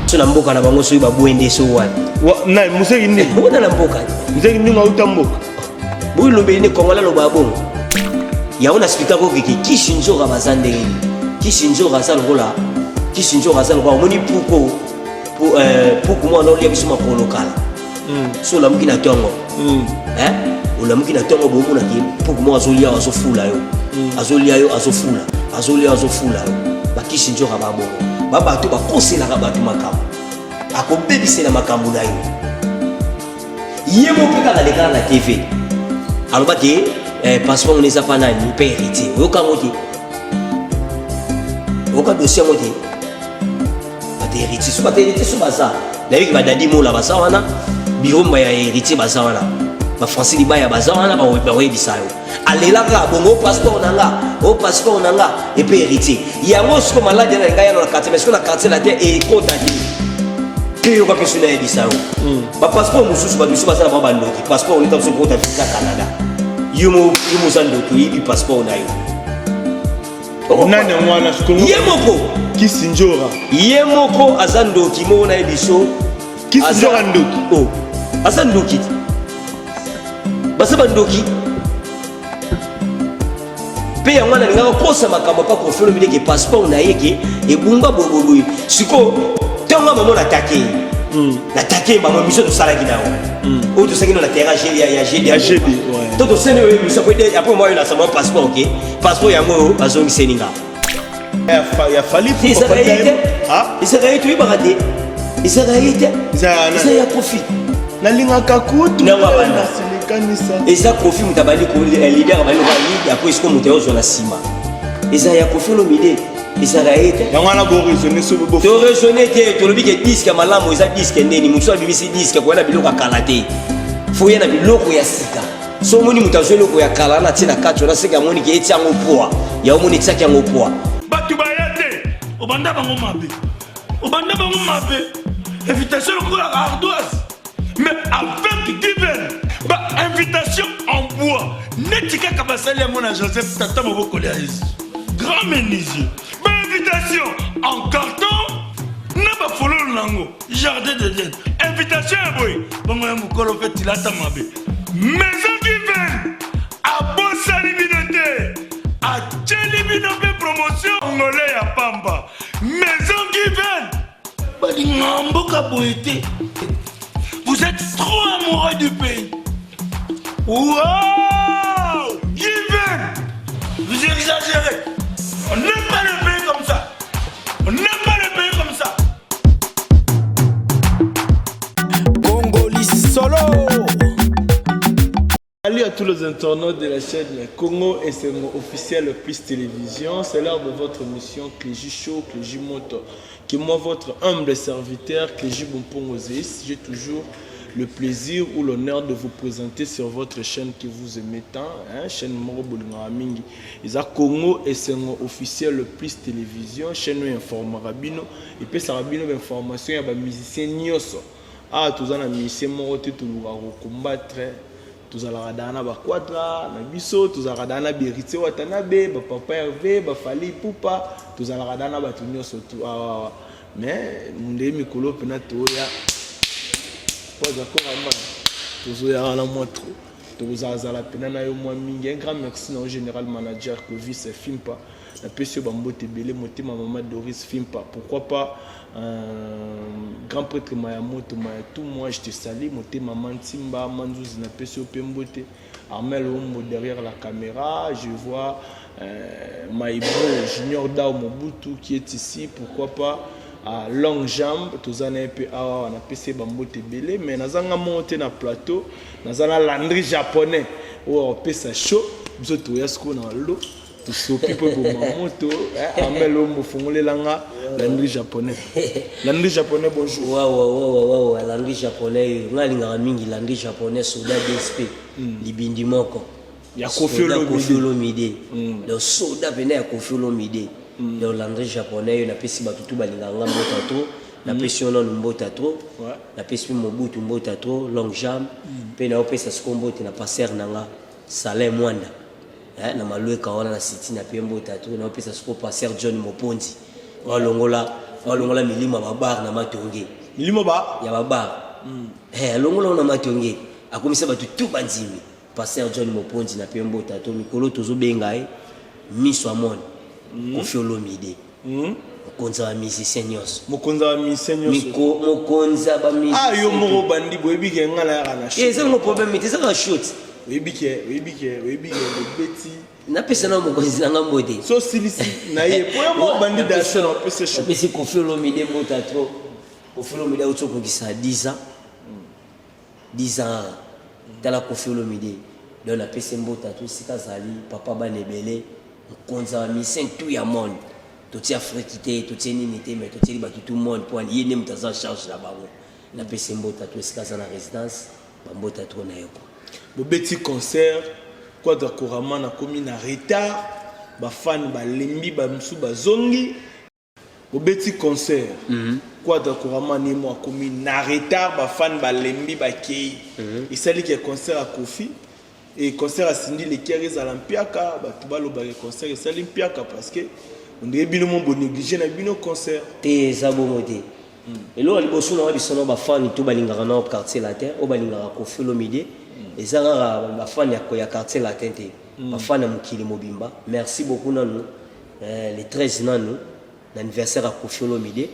So na mboka na bango soki babwende so wapi? Na museki nini? Ona na mboka. Museki nini auta mboka? Boyi lobeli ne Congolais loba bongo. Yango na expliquer ko keke kisi nzoka baza ndenge nini. Kisi nzoka aza lokola kisi nzoka aza lokola omoni puko puku mwana olia biso makolo kala. So olamuki na tongo. Hein? Olamuki na tongo bomona ke puku moko azolia azofula yo. Azolia yo azofula. Azolia azofula yo. Bakisi nzoka ba bongo. Ba bato bakoselaka bato makambo. Akobebisela makambo na yo. Ye moko mpe kaka alekaka na TV. Alobaki passeport ngo eza pa nani mpe héritier. Oyoka yango te. Oyoka dossier yango te. Bato héritier so bato héritier so baza. Nayoki ba Dadi Mola baza wana, Biromba ya héritier baza wana. Ba Francis Libaya baza wana bakoyebisa yo. Alelaka bongo passeport na nga, o passeport na nga et puis héritier. Yango siko maladi na ngai na quartier, mais siko na quartier la te ekota te. Te yoka mpe so nayebisa yo. Ba passeport mosusu bato mosusu baza na bango bandoki. Passeport onita mosusu okota visa Canada. Yo mo yo moza ndoki oyibi passeport na yo. Nani yango wana sikoyo? Ye moko. Kisi Njora. Ye moko aza ndoki moko nayebi so. Kisi Njora ndoki. Oh. Aza ndoki. Baza bandoki. Mpe yango wana alingaka kosa makambo pa Koffi Olomide ke passeport na ye ke ebunga boyeboye. Sikoyo ntango mama natake ye. Natake ye bango émission tosalaki na yango. Oyo tosalaki na terrain ya GD. Ya GD, ouais. To tosali oyo émission après moi oyo nasama passeport ok. Passeport yango oyo bazongiseli nga. Ya Fally Ezalaka ye te. Ezalaka ye toyebaka te. Ezalaka ye te. Eza ya Koffi. Nalingaka kutu. Nango abanda. Eza Koffi moto abandi leader abandi lokola lead après sikoyo moto ayozwa na nsima. Eza ya Koffi Olomide. Ezalaka ye te. Yango wana bo raisonner so bo. To raisonner te, tolobi ke disque ya malamu eza disque ndeni, moto abimisi disque koya na biloko ya kala te. Faut ya na biloko ya sika. So omoni moto azwi eloko ya kala na tie na kati wana seke amoni ke etia yango poids. Ya omoni etiaki yango poids. Bato baya te, obanda bango mabe. Obanda bango mabe. Invitation lokola ardoise. Mais avec Given, ba invitation en bois. Neti kaka basali yango na Joseph tata mobokoli ya Yesu. Grand menuisier. Ba invitation en carton na ba fololo nango. Jardin d'Eden. Invitation ya boye. Bongo ya mokolo mpe tilata mabe. Maison Given abosani bino te. Atieli bino mpe promotion ngole ya pamba. Maison Given balinga mboka boye te. Vous êtes trop amoureux du pays. Wow! Given! Vous exagérez. On n'aime pas le pays comme ça. On n'aime pas le pays comme ça. Congoli solo. Salut à tous les internautes de la chaîne Congo Esengo officiel plus télévision. C'est l'heure de votre émission Clégie Show, Clégie Moto. Qui moi, votre humble serviteur, Clégie Bompongo Zeis. J'ai toujours le plaisir ou l'honneur de vous présenter sur votre chaîne que vous aimez tant, hein, chaîne Moro Bolinga Mingi. Eza Congo Esengo officiel plus télévision, chaîne oyo informara bino, epesaka bino ba information ya ba musiciens nyonso. Ah, toza na musicien moko te tolukaka ko combattre. Tozalaka daa na ba Quadra na biso, tozalaka daa na Héritier Watanabe, ba Papa Hervé, ba Fally Ipupa, tozalaka daa na bato nyonso tu awa. Mais munde mikolo mpena toya po aza korama, tozoyaka na mwa trop, tokozalazala mpena na yo mwa mingi. Un grand merci na yo général manager Clovis Fimpa, napesi yo bambote ebele, motema mama Doris Fimpa, pourquoi pas grand prêtre Mayamoto Mayatu, moi je te salue, motema Mantimba Manzuzi, napesi yo mpe mbote. Armel Ombo derrière la caméra, je vois Maïbro Junior Dao Mobutu qui est ici, pourquoi pas à longue jambe, tozana ye mpe awa, napesi ye bambote ebele. Mais nazanga moko te na plateau, naza na Landry japonais oyo akopesa show, biso toya sikoyo na lo tosopi mpo eboma moto. Armel Ombo, fongolelanga Landry japonais. Landry japonais, bonjour. Wawa, Landry japonais, nga alingaka mingi Landry japonais, soda DSP, libindi moko ya Koffi Soda Olomide. Koffi Olomide. Donc soda pene ya Koffi Olomide. Donc Landry japonais oyo napesi bato tu balingaka nga mbota trop. Napesi yo nanu mbota trop. Napesi mpe Mobutu mbota trop, longue jambe. Mpe naopesa sikoyo mbote na passer na nga Salin Mwanda. Na malweka wana na City na pe mbota trop. Naopesa sikoyo passer John Moponzi. Walongola Alongola milimo ya babar na Matonge. Milimo ba? Ya babar. Eh, alongola na Matonge. Akomisa bato tout bandimi. Pasteur John Moponzi na pe mbota to mikolo tozobenga ye miso amoni. Koffi Olomide. Mokonzi ya ba musicien nyonso. Mokonzi ya ba musicien nyonso. Mokonzi ya ba musicien. Ah, yo moko bandi boyebi ke nga nayaka na shoot. Eza ngo problème te, eza kaka shoot. Oyebi ke, oyebi ke, oyebi ke bobeti. Napesa na mokonzi na nga mbote. So silisi na ye. Po yo moko bandi dasho na opesa shoot. Napesi Koffi Olomide mbota trop. Koffi Olomide auti okokisa 10 ans. 10 ans. Tala Koffi Olomide. Donc napesi mbota to esika azali papa bana ebele. Mokonzi ya ba musicien tout ya monde. Totie Afrique te, totie nini te, mais totieli bato tout monde po ye nde moto aza en charge na bango. Napesi mbota to esika aza na résidence, bambota trop na ye quoi. Bobeti concert Quadra Koraman akomi na retard, ba fans balembi, ba mosusu bazongi. Bobeti concert Quadra Koraman ye mo akomi na retard, ba fans balembi bakei. Esali ke concert ya Koffi et concert ya Cindy Le Cœur ezala mpiaka, bato balobaka concert esali mpiaka parce que on dirait bino mo bo négliger na bino concert. Te, eza bongo te. Eloko ya liboso na biso na bafani to balingaka na Quartier Latin, oyo balingaka Koffi Olomide, eza kaka bafani ya Quartier Latin te, bafani ya mokili mobimba. Merci beaucoup nanu le 13 nanu na anniversaire ya Koffi Olomide,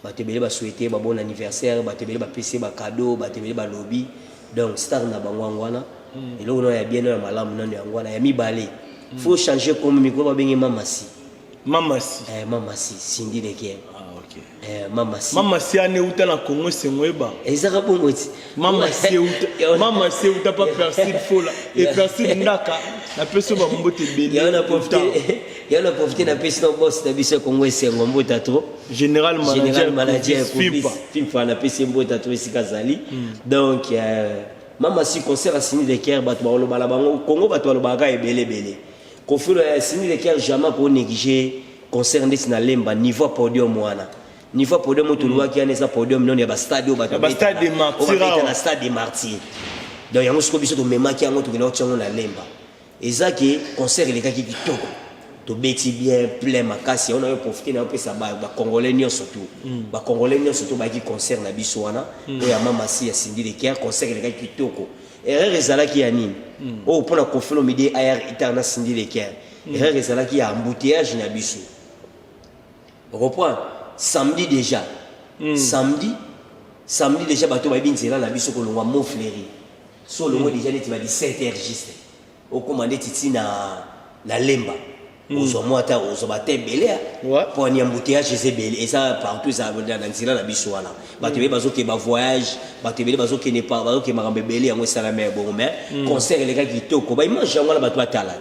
bato ebele basouhaite ba bon anniversaire, bato ebele bapesi ye bacadeau, bato ebele balobi. Donc star na bango yango wana, eloko nano ya bien ya malamu nanu yango wana. Ya mibale, faut changer comme mikolo babenge Mamasi. Mamasi. Eh, Mamasi Cindy Le Cœur. Ah, ok. Eh, Mamasi. Mamasi ane uta na Congo esengo eba. Ezaka bongo ti. Mamasi euta, Mamasi euta pa Persil Fola et Persil Ndaka na peso ba mbote ebele. Yango na profiter, yango na profiter na pesi na boss na biso Congo esengo mbota trop. Général manager, Général manager Fimpa. Fimpa na pesi mbota trop esika zali. Donc Mamasi concert ya Cindy Le Cœur, bato balobala bango Congo, bato balobaka ebele ebele. Koffi ya Cindy Le Cœur jamais ko négliger concert ndeti na Lemba niveau ya podium wana. Niveau ya podium oyo tolobaki wana eza podium nono ya ba stade oyo bato Ya ba stade des Martyrs oyo babeta awa. na stade des Martyrs. Donc yango sikoyo biso tomemaki yango tokenda kotia yango na Lemba. Eza ke concert elekaki kitoko. Tobeti bien plein makasi, yango nayo profiter nayo pesa ba Congolais nyonso tout. Ba Congolais nyonso tout bayaki concert na biso wana oyo ya Mamasi ya Cindy Le Cœur, concert elekaki kitoko. Erreur ezalaki ya nini? Oyo mpona Koffi Olomide AR Itar na Cindy Le Cœur. Erreur ezalaki ya embouteillage na biso. Reprend samedi déjà. Samedi, samedi déjà bato bayebi nzela na biso kolongwa Montfleury. So olongwe déjà neti ba 17h juste. Okoma neti ti na Lemba. Ozwa mwa ata ozwa bata ebele ya. Po ni embouteillage eza ebele, eza partout, eza na nzela na biso wana. Bato ebele bazokende ba voyage, bato ebele bazokende pa, bazokende makambo ebele, yango esalami ya bongo. Mais concert elekaki kitoko. Ba image yango wana bato batala.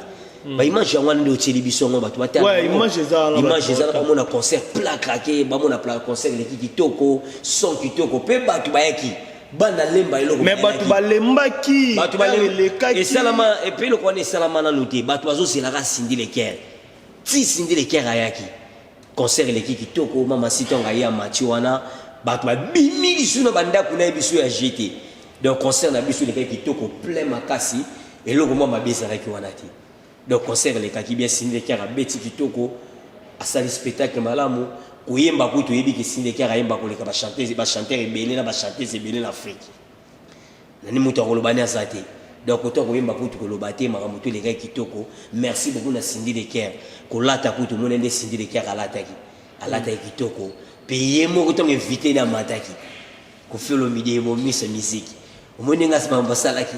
Ba image yango wana nde otieli biso yango bato batala. Ouais, image eza wana bato Image eza wana, batala. bamona concert plat craqué, bamona plat concert eleki kitoko, son kitoko, pe bato bayaki. Bana Lemba eloko Mais bato balembaki, bato ntango elekaki. Esalama, epe eloko wana esalama nanu te. Bato bazozelaka Cindy Le Cœur. Ti Cindy Le Cœur ayaki. Concert eleki kitoko, Mama Si ntango aye amati wana, bato babimi lisusu na bandako na ye biso ya GT. Donc concert na biso elekaki kitoko, plein makasi, eloko mwa mabe ezalaki wana te. Donc concert elekaki bien, Cindy Le Cœur abeti kitoko, asali spectacle malamu, koyemba kutu oyebi ke Cindy Le Cœur ayemba koleka ba chanteuse, ba chanteur ebele na ba chanteuse ebele na Afrique. Nani moto akoloba ni aza te. Donc koto koyemba kutu koloba te, makambo to elekaki kitoko. Merci beaucoup na Cindy Le Cœur. Kolata kutu omoni nde Cindy Le Cœur alataki. Alataki kitoko. Pe ye moko ntango invité na amataki. Koffi Olomide bomisa musique. Omoni ndenge asima basalaki.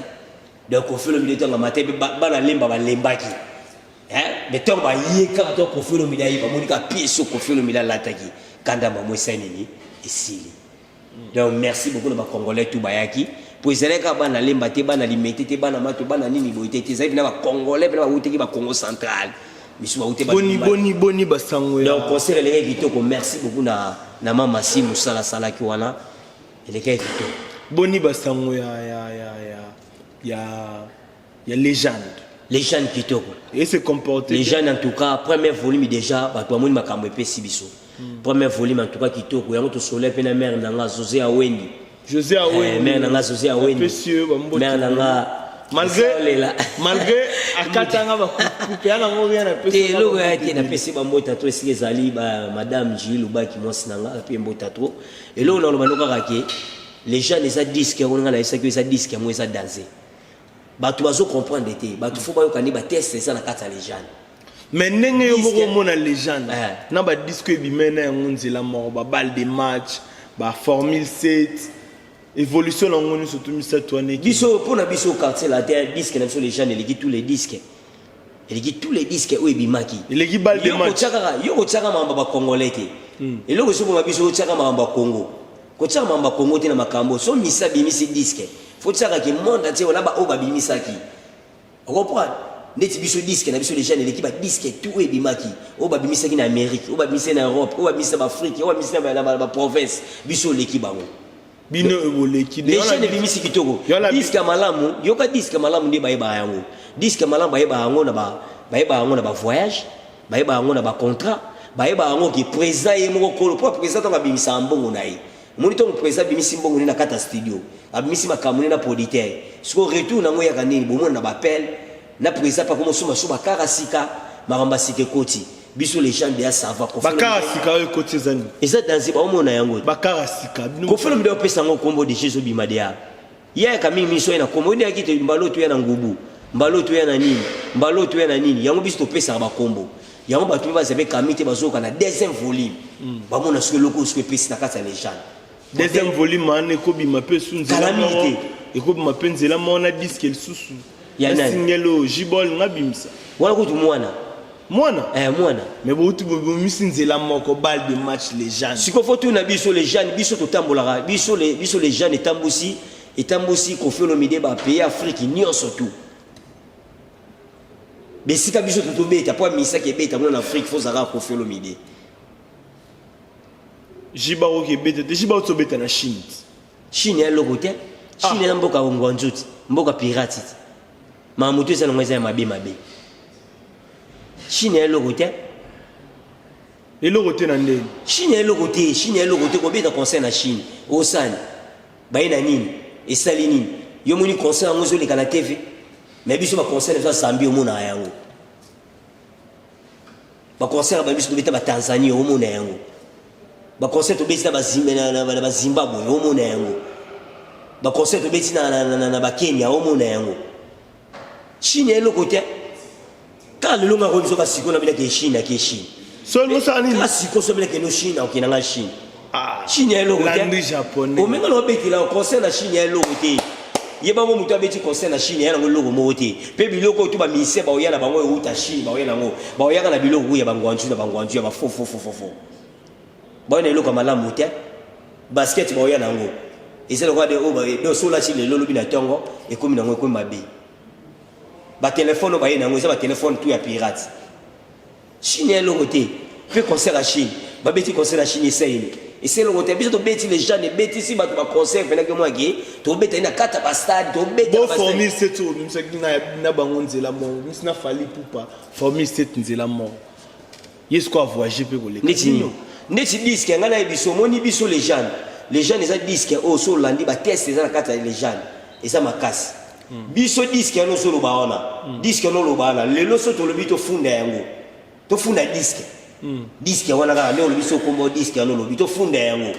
Donc Koffi Olomide ntango amataki pe bana Lemba balembaki. Hein? Mais ntango baye kaka to Koffi Olomide aye, bamoni kaka pièce oyo Koffi Olomide alataki. Kanda mamo esali nini? Esili. Donc merci beaucoup na ba Congolais tout bayaki. Po ezalaki kaka bana Lemba te, bana Limete te, bana Mato, bana nini boye te, te. Ezalaki na ba Congolais pe na bawutaki ba Congo central. Misu bawute ba Boni, Limba. boni, boni basango ya Donc concert elekaki kitoko. Merci beaucoup na Mama Si mosala asalaki wana. Elekaki kitoko. Boni basango ya, ya, ya, ya, ya, ya légende. Légende kitoko. Et se comporter. Légende en tout cas, premier volume déjà, bato bamoni makambo epesi biso. Premier volume en tout cas kitoko. Yango tosolela pe na mère na nga José Awendi. José Awendi. Mère na nga José Awendi. Apesi yo ba mbote. Mère na nga Malgré malgré akatanga bakupe ya nango rien napesi te eloko ya te. Napesi bambota to esika ezali ba madame Julie Lubaki, mwasi na nga mpe mbota to. Eloko na oloba no kaka ke les jeunes eza disque yango nga nayebisaki eza disque yango eza danse. Bato bazo comprendre te, bato fo bayoka nde bateste eza na kati ya les jeunes. Mais ndenge yo moko omona légende na badisque ebima na yango nzela moko, baballe de match, baformule 7, évolution nango nyonso to misato wana. Biso, mpona biso Quartier Latin, disque na biso les jeunes eleki tous les disques, eleki tous les disques oyo ebimaki. Eleki balle de match. Kaka yo kotiaka makambo ya bacongolais te. Eloko ezoboma biso, otiaka makambo ya Congo, kotiaka makambo ya Congo te na makambo. So misa abimisi disque, fo tiaka ke monde entier wana baoyo babimisaki, ocomprendre? Neti biso, disque na biso les jeunes eleki badisque tout oyo ebimaki, oyo babimisaki na Amérique, oyo babimisaki na Europe, oyo babimisaki na baAfrique, oyo babimisaki na baprovince, biso oleki bango. Bino eboleki. Les jeunes ebimisi kitoko, disque ya malamu. Yoka, disque ya malamu nde bayebaka yango. Disque ya malamu bayebaka yango na bayebaka yango na bavoyage, bayebaka yango na bacontrat, bayebaka yango ke président ye moko kolo. Mpo président ntango abimisaka mbongo na ye, omoni, ntango président abimisi mbongo nde na kati ya studio, abimisi makambo nde na producteur, sikoyo retour nango eyaka nini? Bomona na bapele na président mpe akomosomba so bakara sika, makambo ya sika ekoti. Biso les gens deya ça va. Bakara sika oyo ekoti eza nini? Eza danse, baomona yango. Bakara sika. Koffi Olomide opesa yango kombo deja, ezobima deya. Yayaka mingi miso ye na kombo oyo yaki te. Mbala oyo toya na ngubu, mbala oyo toya na nini, mbala oyo toya na nini, yango biso topesaka bakombo yango. Bato mpe baza mpe kami te, bazoyoka na deuxième volume, bamona soki eloko oyo soki epesi na kati ya légende. Deuxième volume wana ekobima mpe su nzela Kala mingi moko te. Ekobima mpe nzela moko na disque lisusu. Ya nani? Single oyo Jibol nga bimisa. Wana kutu mwana. Mwana. Eh, mwana. Mais bouti bobimisi nzela moko, balle de match, les jeunes. Sikoyo fo tuna biso les jeunes, biso totambolaka, biso les jeunes etambusi Koffi Olomide bapays Afrique nyonso tu. Besika biso totobeta mpo amisaki ebeta kuna na Afrique, fo ozalaka Koffi Olomide. Jiba oki ebeta te, jiba oti obeta na Chine. Chine ya eloko te. Chine eza mboka ngwanzu ti, mboka pirate ti. Makambo to eza nango eza ya mabe mabe. Chine ya eloko te. Eloko te na ndeni? Chine ya eloko te, Chine ya eloko te. Kobeta concert na Chine, osani baye na nini, esali nini? Yo moni concert yango ezoleka na TV, mais biso baconcert na biso ya Zambie omonaka yango, baconcert ba biso tobeta baTanzanie omona yango, baconcert tobeti na baZimbabwe omona yango, baconcert tobeti na baKenya omona yango. Chine ya eloko te. Kaka lelo nga koyebi soka sikoyo nabinaki Chine, ake Chine. So osala nini? Kaka sikoyo so abinaki no Chine, okende nga Chine. Chine ya eloko te. Landry Japonais. Omenga na obetela concert na Chine ya eloko te. Yebango moto abeti concert na Chine ya nango eloko moko te. Mpe biloko oyo to baministère baoya na bango euta Chine, baoya nango, baoyaka na biloko oyo ya bangwanzu na bangwanzu ya bafofofofofo, baoya na eloko ya malamu te. Basket baoya na yango eza lokola de oyo do so olati lelo, olobi na ntongo ekomi nango, ekomi mabe. Batelefone oyo baye na yango eza batelefone tu ya pirate. Chine ya eloko te. Mpe concert ya Chine, babeti concert ya Chine esalemi, esa eloko te. Biso tobeti les jeunes, ebetisi bato baconcert mpenaki omwaki, tobeta ye na kati ya bastade, tobeta bo formule 7 oyo obimisaki na bango nzela moko, obimisi na Fally Ipupa formule 7 nzela moko, ye sikoyo avoyage mpe koleka. Neti nini? Neti disque ngai nayebi so omoni biso les jeunes, les jeunes eza disque oyo so olandi bateste eza na kati ya les jeunes eza makasi. Biso disque wana ozoloba wana, disque wana oloba wana lelo, so tolobi tofunda yango, tofunda disque, disque wana kaka nde olobi so okombo disque wana, olobi tofunda yango,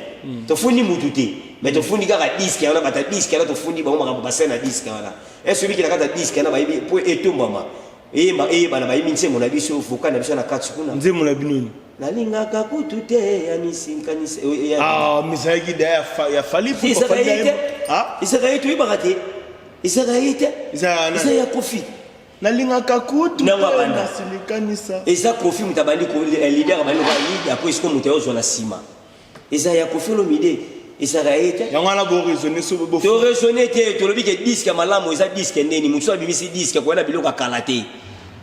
tofundi mutu te, mais tofundi kaka disque wana. Bato ya disque wana tofundi bango makambo basali na disque wana. Ese obiki na kati ya disque wana, bayebi po etombama, eyemba, eyebana, bayembi nzembo na biso, vocal na biso na kati kuna. Nzembo na bino nini? Nalingaka kutu te ya misinkanisa. Ah, mais ezalaki da ya Fally Ipupa. Ezalaka Fally ye te. Ah. Ezalaka ye, toyebaka te, ezalaka ye te. Ezalaka nani? Eza ya Koffi. Nalingaka kutu Nango te abanda. nasilikanisa. Eza Koffi moto abandi leader, abandi lokola leader, apres siko moto ayozwa na nsima. Eza ya Koffi Olomide, ezalaka ye te. Yango wana boraisonne so Toraisonne te, tolobi ke disque ya malamu eza disque ndeni moto so abimisi disque, koya na biloko ya kala te,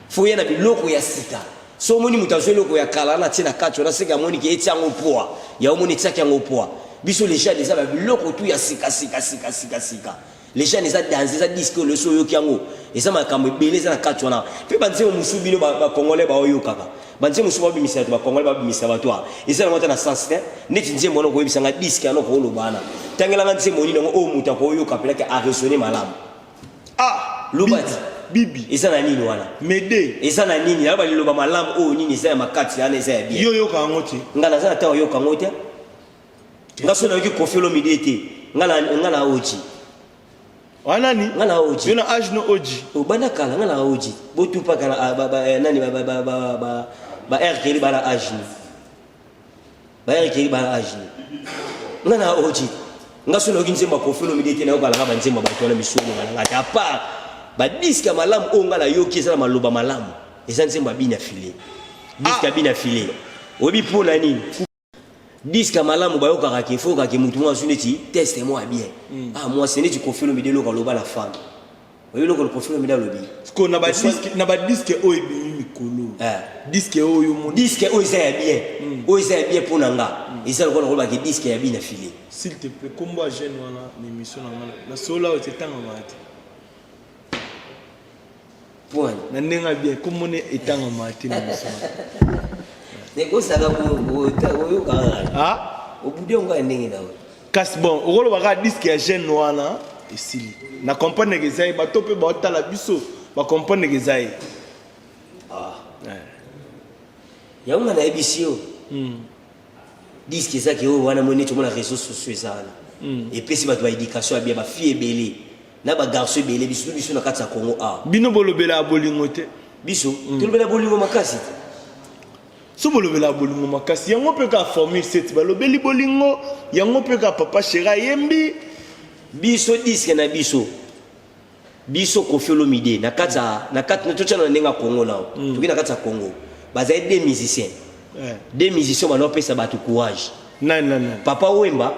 fo ya na biloko ya sika. So omoni moto azwi eloko ya kala wana atie na kati wana, seke amoni ke etia yango poids ya omoni etiaki yango poids. Biso les jeunes eza babiloko tu ya sika sika sika sika sika. Les jeunes eza danse, eza disque oyo so oyoki yango eza makambo ebele eza na kati wana. Mpe banzembo mosusu bino bacongolais baoyokaka, banzembo mosusu babimisa bato, bacongolais babimisa bato a eza nango ata na sens te. Neti nzembo wana okoyebisanga disque wana okoloba wana, tangelanga nzembo nini yango oyo moto akoyoka mpenaki araisonne malamu? Ah. Loba ti. Bibi. Eza na nini wana? Mede. Eza na nini? Naloba liloba malamu oyo nini eza ya makati wana eza ya bien. Yo yoka yango te. Nga naza na ntango yoka yango te. Nga so nayoki Koffi Olomide te. Nga na nga na oji. Wana nani? Nga na oji. Yo na age no oji. Obanda kala nga na oji. Botupa kala ah, ba, ba, eh, nani ba ba ba ba ba, ba RKL ba na age ni. Ba RKL ba na age ni. Nga na oji. Nga so nayoki nzembo ya Koffi Olomide te nayoka nanga ba nzembo ya bato wana misusu na nga te à part ba disque ya malamu oyo nga nayoki eza na maloba malamu eza nzembo ya Bina Filet. Disque ya Bina Filet. Oyebi mpo na nini? Disque ya malamu bayokaka ke faut kake mutu moko azwi neti teste moko ya bien. Mm. Ah moi c'est neti Koffi Olomide eloko aloba na femme. Oyebi eloko Koffi Olomide alobi. Siko na ba disque na ba disque oyo ebimi mikolo. Eh. Disque oyo moni. Disque oyo eza ya bien. Mm. Oyo eza ya bien mpo na nga. Mm. Eza lokola koloba ke disque ya Bina Filet. S'il te plaît kombo ya jeune wana na émission na nga na solo oyo etangama te. Point. Na ndenge ya bien kombo ne etangama te na émission. Nekosaka oyokaka. Ah? Obude yango ya ndenge na yo. Kasi bon, okoloba kaka disque ya jeune wana esili. Na comprendre que eza ye, bato mpe baotala biso ba comprendre que eza ye. Ah. Yango nga nayebisi yo. Disque eza ke oyo wana moi neti omona réseaux sociaux eza wana. Epesi bato ba éducation ya bien, ba fille ebele na ba garçon ebele biso biso na kati ya Congo awa. Bino bolobela bolingo te. Biso tolobela bolingo makasi te. So bolobela bolingo makasi yango mpe kaka formule 7 balobeli bolingo yango mpe kaka papa chéri ayembi. Biso disque na biso biso Koffi Olomide na kati ya na kati totyana na ndenge ya Congo nao mm. Toki na kati ya Congo bazali deux musiciens eh. Deux musiciens banda opesa bato courage nani nani nani Papa Wemba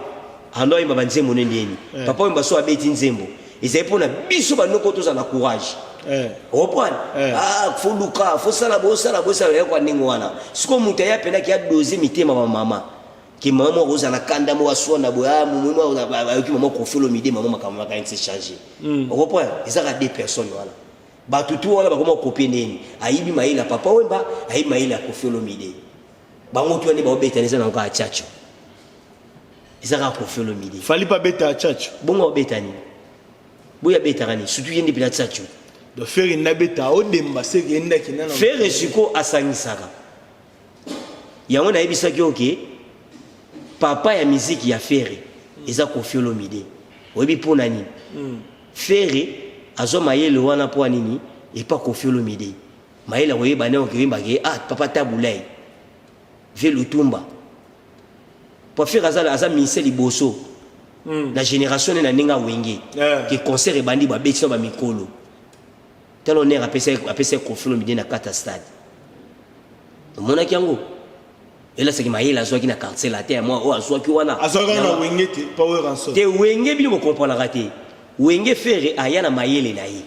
ando ayemba banzembo nde ndeni eh. Papa Wemba so abeti nzembo ezali mpona biso banoko tozala na courage eh. Reprendre eh. Ah, faut luka faut sala bosala bosala yakwa ndenge wana sikoyo moto aya mpenaki adose mitema bamama ke mama moko ozala na kanda moko aswana boye ah, momo moko ayoki mama Koffi Olomide mama makambo makanisi change mm. Okoprendre ezaka deux personnes wana bato tu wana bakoma kopie ndeni ayibi mayele ya Papa Wemba ayibi mayele ya Koffi Olomide bango tu wana baobetana eza nango kaka tchatcho eza kaka Koffi Olomide Fally pa beta tchatcho bongo obetani boye abetaka nini surtout ye nde mpena tchatcho donc Ferre nabeta odemba seke endaki nana Ferre siko asangisaka yango nayebisaki oke papa ya miziki ya Ferre eza Koffi Olomide oyebi mpo na nini mm. Ferre azwa mayele wana mpo nini epa Koffi Olomide mayele akoyeba nde okoyembake ah papa Tabulay ve Lutumba po Ferre aza, aza ministre liboso mm. na génération ne na ndenge awenge yeah. Ke concert ebandi babeti na bamikolo tala honneur apesa Koffi Olomide na kati ya stade omonaki yango elasaki mayele azwaki na quartier latin ya mwa oyo azwaki wana azwaki na wenge te power ransom te wenge bino bokomprenaka te wenge Ferre aya na mayele na ye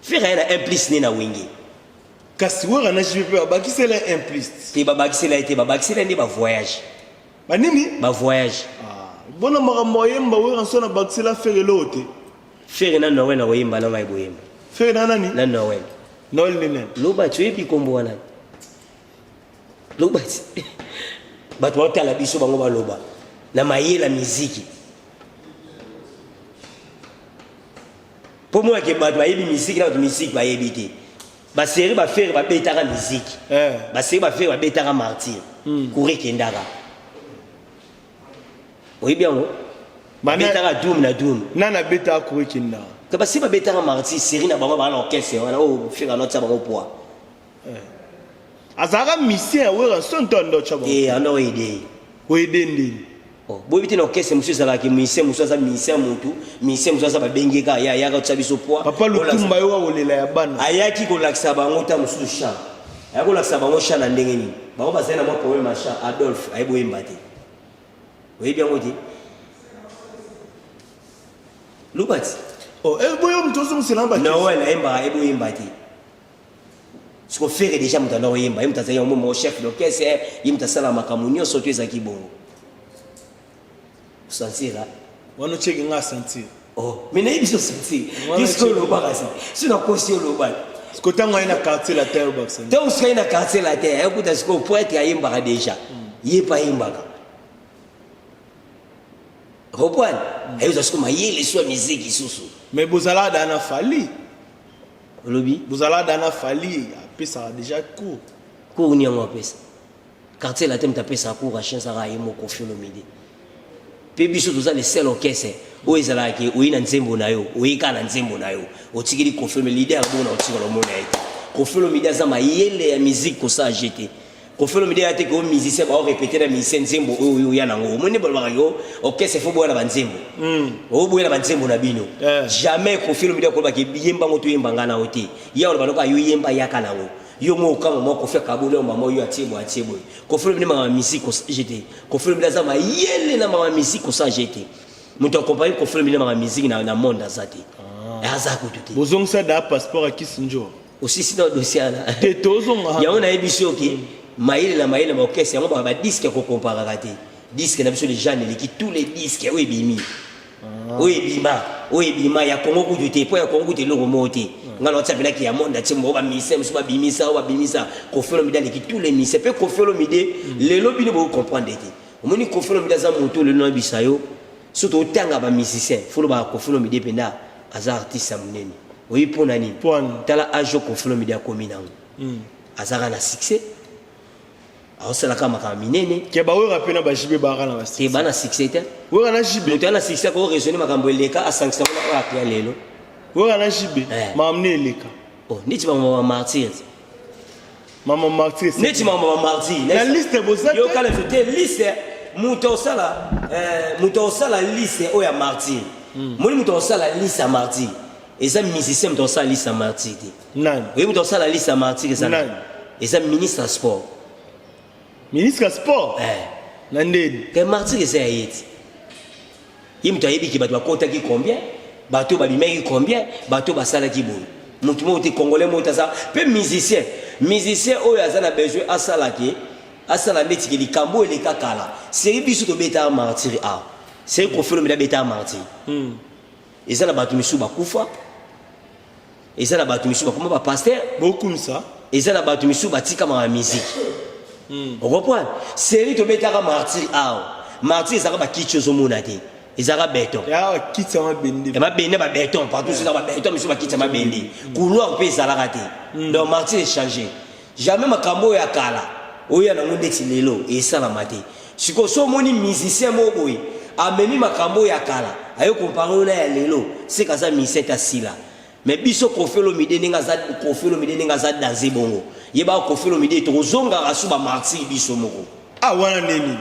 Ferre aya na un plus ne na wenge kasi wera na JP babakisela un plus te babakisela ye te babakisela ye nde bavoyage banini bavoyage ah, bona makambo ayemba wera so na bakisela Ferre eloko te Ferre na Noël na koyemba na ngai boyemba Ferre na nani na Noël Noël nde nani loba ti oyebi kombo wana loba ti bato baotala biso bango baloba na mayela miziki mpo monake bato bayebi miziki na bato miziki bayebi te baseri baFerre babetaka miziki eh. Baseri baFerre babetaka martyr mm. Cour ekendaka oyebi yango babetaka dum na dum nani abetaka cour ekendaka te basi babetaka martyr série na bango baa na orchestre wana oyo Ferre anotia bango poids eh. Azalaka musicien ya Wera son to ando otya bango te ando oede oede ndeni oh, boyebi te na orchestre mosusu ezalaka musicien mosusu aza musicien motu musicien mosusu aza babengi kaka ye ayaka otya biso poids papa Lutumba yo kolela ya bana ayaki kolakisa bango ta mosusu chant ayaki kolakisa bango chant na ndenge nini bango bazali na mwa problème ya chant Adolphe ayebi oyemba te oyebi yango te loba ti oh, eh, boyo moto ozongisela Noël ayembaka ayebi oyemba te siko Ferre déjà moto anda oyemba ye moto azali yango mo chef d'orchestre ye moto asala makambo nyonso to ezalaki bongo sentir wana otieki nga sentir oh mais nayebi so sentir puisque olobaka si si nakosi oloba siko ntango aye na quartier latin olobaka ntango soki aye na quartier latin ayekuta sikoyo poète ayembaka déjà ye mpe ayembaka. Comprendre? Ayozwa siko mayele so ya miziki susu. Mais bozalaka da na Fally. Olobi? Bozalaka da na Fally, apesaka déjà cours. Cours nini yango apesa? Quartier latin moto apesaka cours ya chien ezalaka ye moko Koffi Olomide. Mpe biso toza le seul orchestre oyo ezalaka ke oye na nzembo na yo, oye kaka na nzembo na yo, otikeli Koffi Olomide leader bongo na otikala omona ye te. Koffi Olomide aza mayele ya musique kosala jeu te. Koffi Olomide ya te ke o musicien bao répéter na musicien nzembo oyo oyo oya nango. Omoni balobaka yo orchestre faut boya na ba nzembo. Oyo boya na ba nzembo na bino. Jamais Koffi Olomide akoloba ke yemba ngo to yemba nga na yo te. Ye aloba loka yo yemba yaka nango. Yo moko okanga mwa Koffi akaboli yo mama yo atie boye atie boye. Koffi Olomide makambo ya musique kosala jeu te. Koffi Olomide aza mayele na makambo ya musique kosala jeu te. Moto accompagne Koffi Olomide na makambo ya musique na monde aza te. Aza kutu te. Bozongisa da passeport ya Kisindjora. Osisi na dossier wana. Te tozonga. Yango nayebi soki mayele na mayele na orchestre yango ba disque ko comparaka te. Disque na biso les jeunes eleki tous les disques oyo ebimi. Oyo ebima, oyo ebima ya Congo kutu te, po ya Congo kutu eloko moko te. Nga na WhatsApp elaki ya monde atie moko ba musiciens mosusu babimisa, oyo babimisa. Koffi Olomide aleki tous les musiciens. Pe Koffi Olomide lelo bino bo comprendre te. Omoni Koffi Olomide aza moto lelo na bisa yo. Soki otanga ba musiciens, faut loba Koffi Olomide penda aza artiste ya monene. Oyebi mpo na nini? Mpo na nini? Tala age oyo Koffi Olomide akomi nango. Azalaka na succès. Aosalaka makambo minene. Ke ba Wera pe na ba JB baza na ba succès. Te ba na succès te. Wera na JB. Moto na succès ko raisonner makambo eleka asangisa ngo na oyo apia lelo. Wera na JB. Makambo ne eleka. Oh, neti makambo ba martyrs. Mama martyr. Neti makambo ba martyrs. Na liste boza te. Yo kala te liste moto osala moto osala liste oyo ya martyr. Moni moto osala liste ya martyr. Eza musicien moto osala liste ya martyr te. Nani? Oyebi moto osala liste ya martyr eza nani? Eza ministre ya sport. Ministre ya sport? Na ndeni? Ke martyr eza ya ye te. Ye moto ayebi ke bato bakotaki combien, bato babimaki combien, bato basalaki boye. Moto moko te congolais moko te aza pe musicien. Musicien oyo aza na besoin asala ke asala neti ke likambo eleka kala. Seri biso tobetaka martyr awa. Seri Koffi Olomide abetaka martyr. Eza na bato misusu bakufa. Eza na bato misusu bakoma ba pasteur. Bokumisa. Eza na bato misusu batika ma musique. Ocomprendre? Série tobetaka martyr awa. Martyr ezalaka ba kiti ozomona te. Ezalaka béton. Ya kiti ya mabende. Ya mabende ba béton partout c'est ba béton misusu ba kiti ya mabende. Couloir pe ezalaka te. Donc martyr échanger. Jamais makambo ya kala oyo nango ndeti lelo esalama te. Siko so omoni musicien moko boye amemi makambo ya kala ayo comparer oyo na ya lelo seka aza musicien ta sila. Mais biso Koffi Olomide ndenge aza Koffi Olomide ndenge aza danse bongo. Yeba Koffi Olomide tokozongaka su ba martyrs biso moko. Ah wana neni?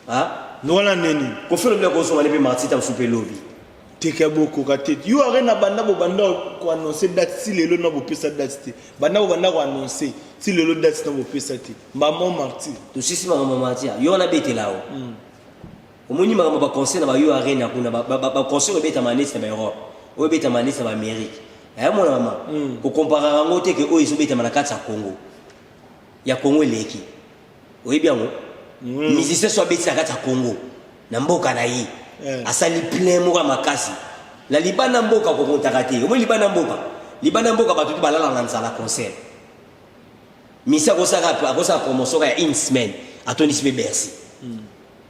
Ah? Wana neni? Koffi Olomide akozonga ne pe martyr ta mosusu pe lobi. Teke bokoka te. Yo arena banda bo banda ko annoncer date ti lelo na bopesa date te. Banda bo banda ko annoncer ti lelo date na bopesa te. Maman martyr. Tosisi makambo martyr. Yo wana betela o. Omoni makambo ba concert na ba yo arena kuna ba ba concert obetama neti na ba Europe. Oyo ebetama neti na ba Amérique. Aya mona mama. Ko comparer yango te ke oyo ezobetama na kati ya Congo. Ya Congo eleki. Oyebi yango? Musicien so abeti na kati ya Congo na mboka na ye. Asali plein moko ya makasi. Na libanda mboka kokontaka te. Omoni libanda mboka. Libanda mboka bato tu balala na nzala concert. Musicien akosala akosala promotion ya une semaine. Atondisi pe Bercy.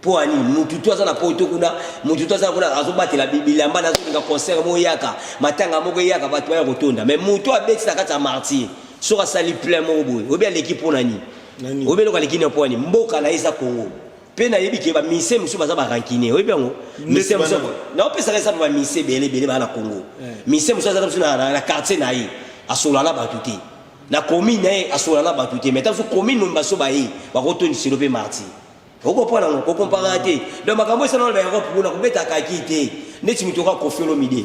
Po ani mutu tu aza na poto kuna mutu tu aza kuna azobatela bilamba na azolinga concert moko eyaka matanga moko eyaka bato baya kotonda mais mutu abeti na kati ya martyr soki asali plein moko boye oyebi aleki mpo na nini oyebi eloko aleki nini mpo na nini mboka na ye eza Congo mpe nayebi ke bamise mosusu baza barankine oyebi yango mise mosusu naopesaka eza mpe bamise ebele ebele baa na Congo mise mosusu aza mosusu na quartier na ye asolola na bato te na commune na ye asolola na bato te mais ta mosusu commune momba so baye bakotondiselo mpe martyr. Okompana ngo, kokomparaka te. Donc makambo esala na ba Europe kuna kobeta kaki te. Neti moto oka Koffi Olomide.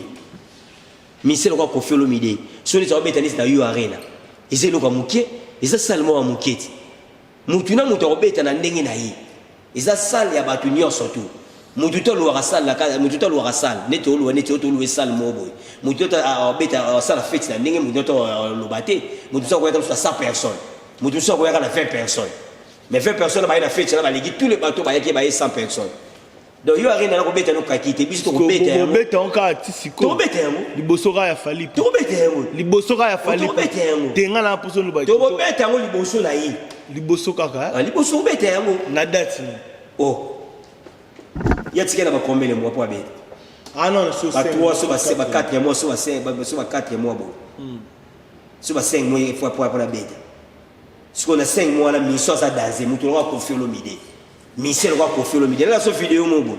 Mise lokola Koffi Olomide. So neti abeta neti na U Arena. Eza eloko ya moke, eza salle moko ya moke te. Mutu na mutu akobeta na ndenge na ye. Eza salle ya bato nyonso tu. Mutu to aluwaka salle na kati, mutu to aluwaka salle neti oluwa neti oto oluwe salle moko boye. Mutu to abeta asala fete na ndenge mutu to aloba te. Mutu so akoyaka mosusu na 100 personnes. Mutu mosusu akoyaka na 20 personnes. Mais 20 personnes baye na fete na baleki tous les bateaux bayaki baye 100 personnes. Donc yo arena na kobeta no kaki te biso tokobeta yango. Bobeta yango kaka ti sikoyo. Tokobeta yango. Liboso kaka ya Fally. Tokobeta yango. Liboso kaka ya Fally. Tokobeta yango. Te nga na poso loba. Tokobeta yango liboso na ye. Liboso kaka. Ah, liboso kobeta yango. Na date ni. Oh. Ye atikali na ba combien de mois mpo abeta? Ah non, so ba 3 so ba 5 ba 4 mois so ba 5 so ba 4 mois boye. So ba 5 mois il faut po po abeta. Sikoyo na 5 mois wana miso aza danse moto lokola Koffi Olomide. Miso lokola Koffi Olomide. Nala so video mo boye.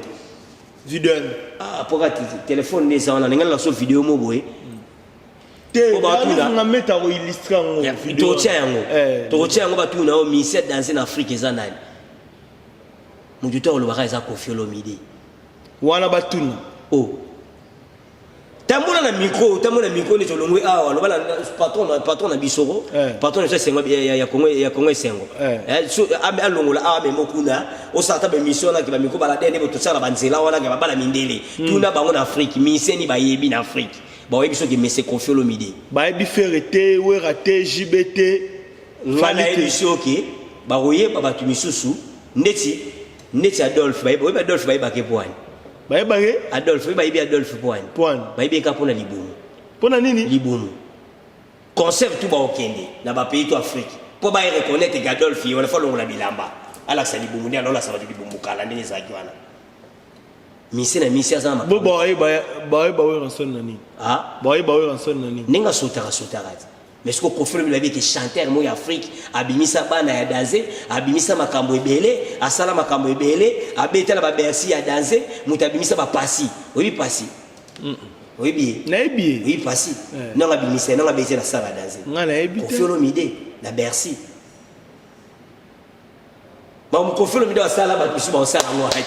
Video. Ah poka téléphone nde eza wana ndenge nala so video mo boye. Te, batuna meta ko illustrer yango. Tokotia yango. Tokotia yango batuna yo miso danse na Afrique eza nani? Moto to alobaka eza Koffi Olomide. Wana batuna. Oh. Tambola na micro, tambola na micro neti olongwe awa, loba na patron na patron na biso ko. Patron na biso esengo ya ya Congo ya Congo esengo. Eh so alongola awa memo kuna, osala ta ba mission na ke ba micro balade ne boto sala ba nzela wana ke ba bala mindele. Tuna bango na Afrique, miseni bayebi na Afrique. Bayebi soki mais c'est Koffi Olomide. Bayebi Ferre te, Werra te, JB te. Nga nayebi soki bakoyeba bato misusu ndeti ndeti Adolphe bayebi oyebi Adolphe bayebaka ye poani. Bayebaka ye? Adolphe oyebi bayebi Adolphe poani. Poani. Bayebi ye kaka mpona libumu. Mpona nini? Libumu. Concert tout bakokende na ba pays to Afrique mpo ba reconnaître que Adolphe ye wana fo alongola bilamba alakisa libumu nde alolakisa bato libumu kala ndenge ezalaki wana. Mise na mise aza na makambo. Bo bayeba bayeba Werrason na nini? Ah? Bayeba Werrason na nini? Ndenge asotaka sotaka te. Mais siko Koffi Olomide ayebi ke chanteur moko ya Afrique abimisa bana ya danze, abimisa makambo ebele, asala makambo ebele, abeta na ba Bercy ya danze, moto abimisa ba pasi. Oyebi pasi? Oyebi ye? Nayebi ye. Oyebi pasi? Eh. Nanga abimisa, nanga abeti na sala ya danze. Nga nayebi te. Koffi Olomide na Bercy. Ba Koffi Olomide asala bato misusu baosala yango ate.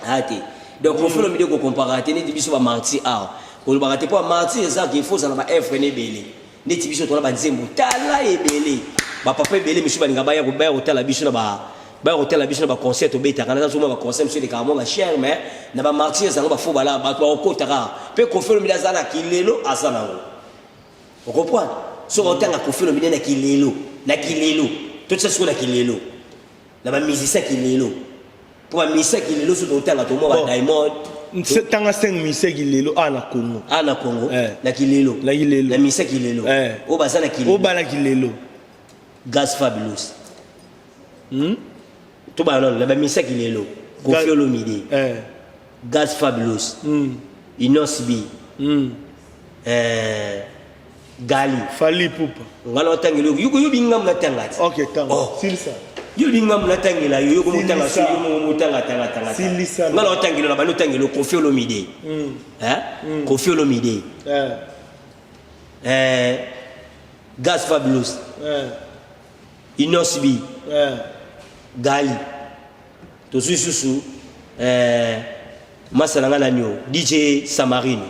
Ate. Donc Koffi Olomide ko comparer te neti biso ba martyrs awa. Kolobaka te po ba martyrs eza ke il faut ozala ba œuvre na ebele. Neti biso tola ba nzembo tala ebele. Ba papa ebele misusu balinga baya baya kotala biso na ba baya kotala biso na ba concert tobetaka na zoma ba concert misusu elekaka mwa ba cher mais na ba martyrs yango ba faux bala bato bakokota kaka. Pe Koffi Olomide aza na kilelo aza nango. O comprendre? Soki otanga Koffi Olomide na kilelo, na kilelo. Totisa sikoyo na kilelo. Na ba musiciens kilelo. Po ba musiciens kilelo soki totanga to mwa ba Diamond. Tanga 5 musiciens kilelo a na Congo. A na Congo. Eh. Na kilelo. Na kilelo. Na musicien kilelo. Eh. Oyo baza na kilelo. Oyo bana kilelo. Gaz Fabulous. To ba non, na ba musiciens kilelo. Koffi Olomide. Eh. Gaz Fabulous. Innoss'B. Eh, Gali. Fally Ipupa. Nga na otangela yo. Yo bingamu na tanga ti. OK, tanga. Oh. Silisa. Yo bingamu na tangela yo, yo ko motanga so yo mo motanga tanga tanga. Silisa. Nga na otangela na bano tangela Koffi Olomide. Hein? Koffi Olomide. Eh. Eh Gaz Fabulous. Eh. Innoss'B. Eh. Gali. Tozui susu eh masa na nga nani o DJ Samarino.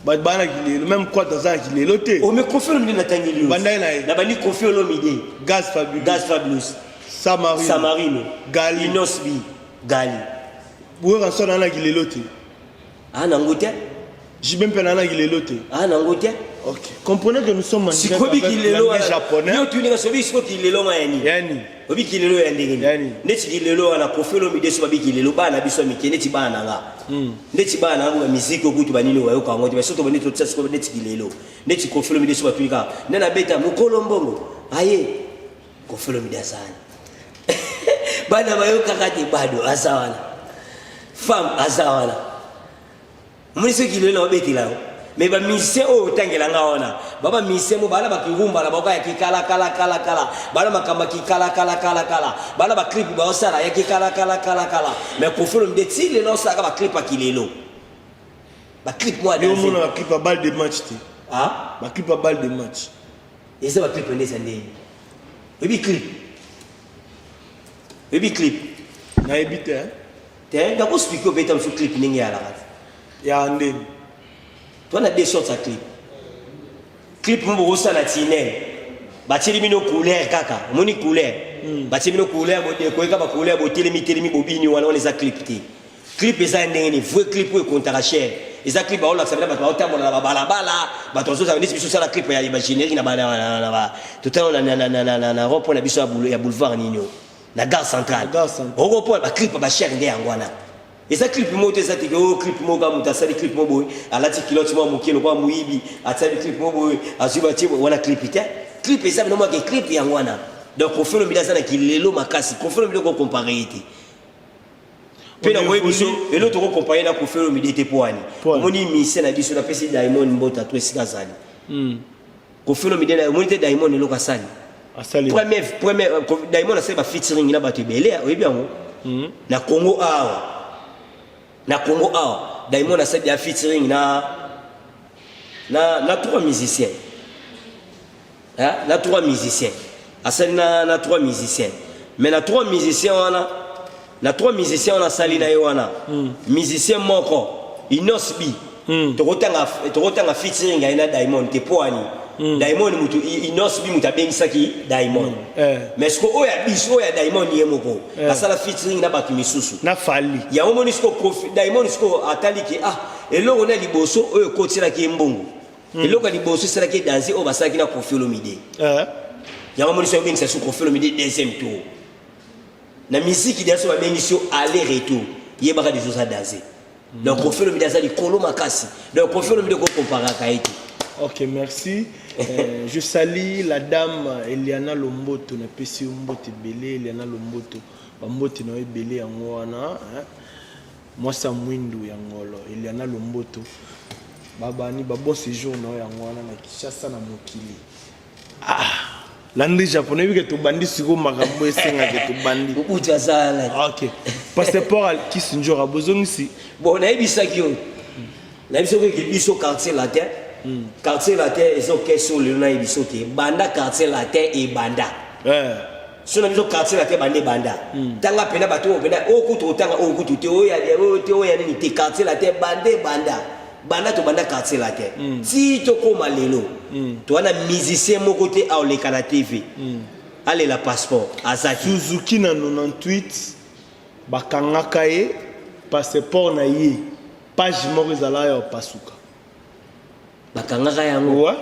Bato baa na kilelo même quoi aza na kilelo te. Oh mais Koffi Olomide natangeli yo. Bandai na ye. Na bandi Koffi Olomide. Gaz Fabulous. Gaz Fabulous. Samarino. Samarino. Gali. Innoss'B. Gali. Werrason aza na kilelo te. Ah nango te. JB mpe na kilelo te. Ah nango te. Ok. Comprenez que nous sommes en direct Sikobi avec kilelo l'anglais japonais. Yo tuninga sobi siko kilelo ma yani. Yani. Obi kilelo ya ndenge nini? Yani. Neti kilelo wana Koffi Olomide so babi kilelo bana biso ya mike neti bana na nga. Neti bana na nga ba musique okutu banini bayoka yango te mais soto bandi totia siko neti kilelo. Neti Koffi Olomide so batuni kaka nde nabeta mokolo mbongo. Aye. Koffi Olomide aza wana. Bana bayokaka te bado aza wana. Femme aza wana. Omoni soki kilelo na obetela yo. Mais ba musiciens oyo otangela nga wana, ba ba musiciens mo bana ba kirumba na baoka ya kikala kala kala kala, bana makambo ya kikala kala kala kala, bana ba clip ba osala ya kikala kala kala kala. Mais Koffi Olomide ti lelo osalaka ba clip ya kilelo. Ba clip mwa Yo mona ba clip ya balle de match te. Ah? Ba clip ya balle de match. Eza ba clip nde eza ndenge. Oyebi clip? Oyebi clip? Nayebi te. Hein? Te, nako expliquer obeta mosusu clip ndenge eyalaka te. Ya ndeni. Toi na deux sortes ya clip. Clip moko bokosala na tunnel. Batieli bino couleur kaka. Omoni couleur? Batieli bino couleur, bodekoye kaka ba couleur, botelemi telemi bobini wana wana eza clip te. Clip eza ya ndenge nini? Vrai clip oyo ekontaka cher. Eza clip baolakisa bino bato baotambola na babalabala, bato bazozala neti biso osala clip ya ba générique na ba na ba totala na na na na na na rond point na biso ya boulevard nini oyo. Na gare centrale. Gare centrale. Oko po ba clip ba cher nde yango wana. Eza clip moko te eza te oh clip moko moto asali clip moko boye alati culotte moko moke lokola moyibi asali clip moko boye azwi batie boye wana clip te. Clip eza bino moko clip yango wana. Donc Koffi Olomide aza na kilelo makasi. Koffi Olomide ko comparer ye te. Mpe nakoyebi biso eloko tokokompaye na Koffi Olomide te. Mpo wani omoni mise na biso, napesi Diamond mbota to esika azali. Koffi Olomide, omoni te Diamond eloko asali? Premier Diamond asali bafeaturing na bato ebele, oyebi yango na Congo awa. Na Congo awa, Diamond asali ya featuring na trois musiciens, hein? Na trois musiciens asali na trois musiciens, mais na trois musiciens wana, na trois musiciens wana asali na ye wana, musicien moko Innoss'B. Tokotanga featuring aye na Diamond te. Mpo ani? Diamond mutu, Innoss'B mutu abengisaki Diamond. Mais siko oyo ya biso, oyo ya Diamond ye moko asala featuring na bato misusu. Na Fally. Yango moni siko Diamond siko atali ke ah, eloko na liboso oyo ekotiselaki ye mbongo, eloko ya liboso esalaki ye danse, oyo basalaki na Koffi Olomide. Yango moni so obengisa so Koffi Olomide deuxième tour na misiki deya. So babengisi yo aller retour, yebaka deja oza danse. Donc Koffi Olomide aza likolo makasi. Donc Koffi Olomide kokomparaka ye te. Ok, merci. Je salue la dame Eliana Lomboto, napesi yo mbote ebele, Eliana Lomboto. Bambote na yo ebele yango wana, hein? Mwasi ya mwindu ya ngolo, Eliana Lomboto. Babani ba bon séjour na yo yango wana na Kinshasa na mokili. Ah, Landry Japonais bike tobandi sikoyo makambo esengaka tobandi. Mobutu azala. Ok. Passeport Kisinjora bozongisi. Bon, nayebisaki yo, nayebisaki ke biso Quartier Latin, Quartier Latin eza orchestre oyo lelo nayebi so ke banda Quartier Latin ebanda. So na biso Quartier Latin banda ebanda, tanga mpena bato oyo mpena oyo kutu otanga, oyo kutu te, oyo ya oyo te, oyo ya nini te. Quartier Latin banda ebanda, banda tobanda Quartier Latin ti tokóma lelo, toza na musicien moko te aoleka na TV alela passeport, aza te. Suzuki na 98 bakangaka ye passeport na ye, page moko ezalaka ya kopasuka. Bakangaka yango?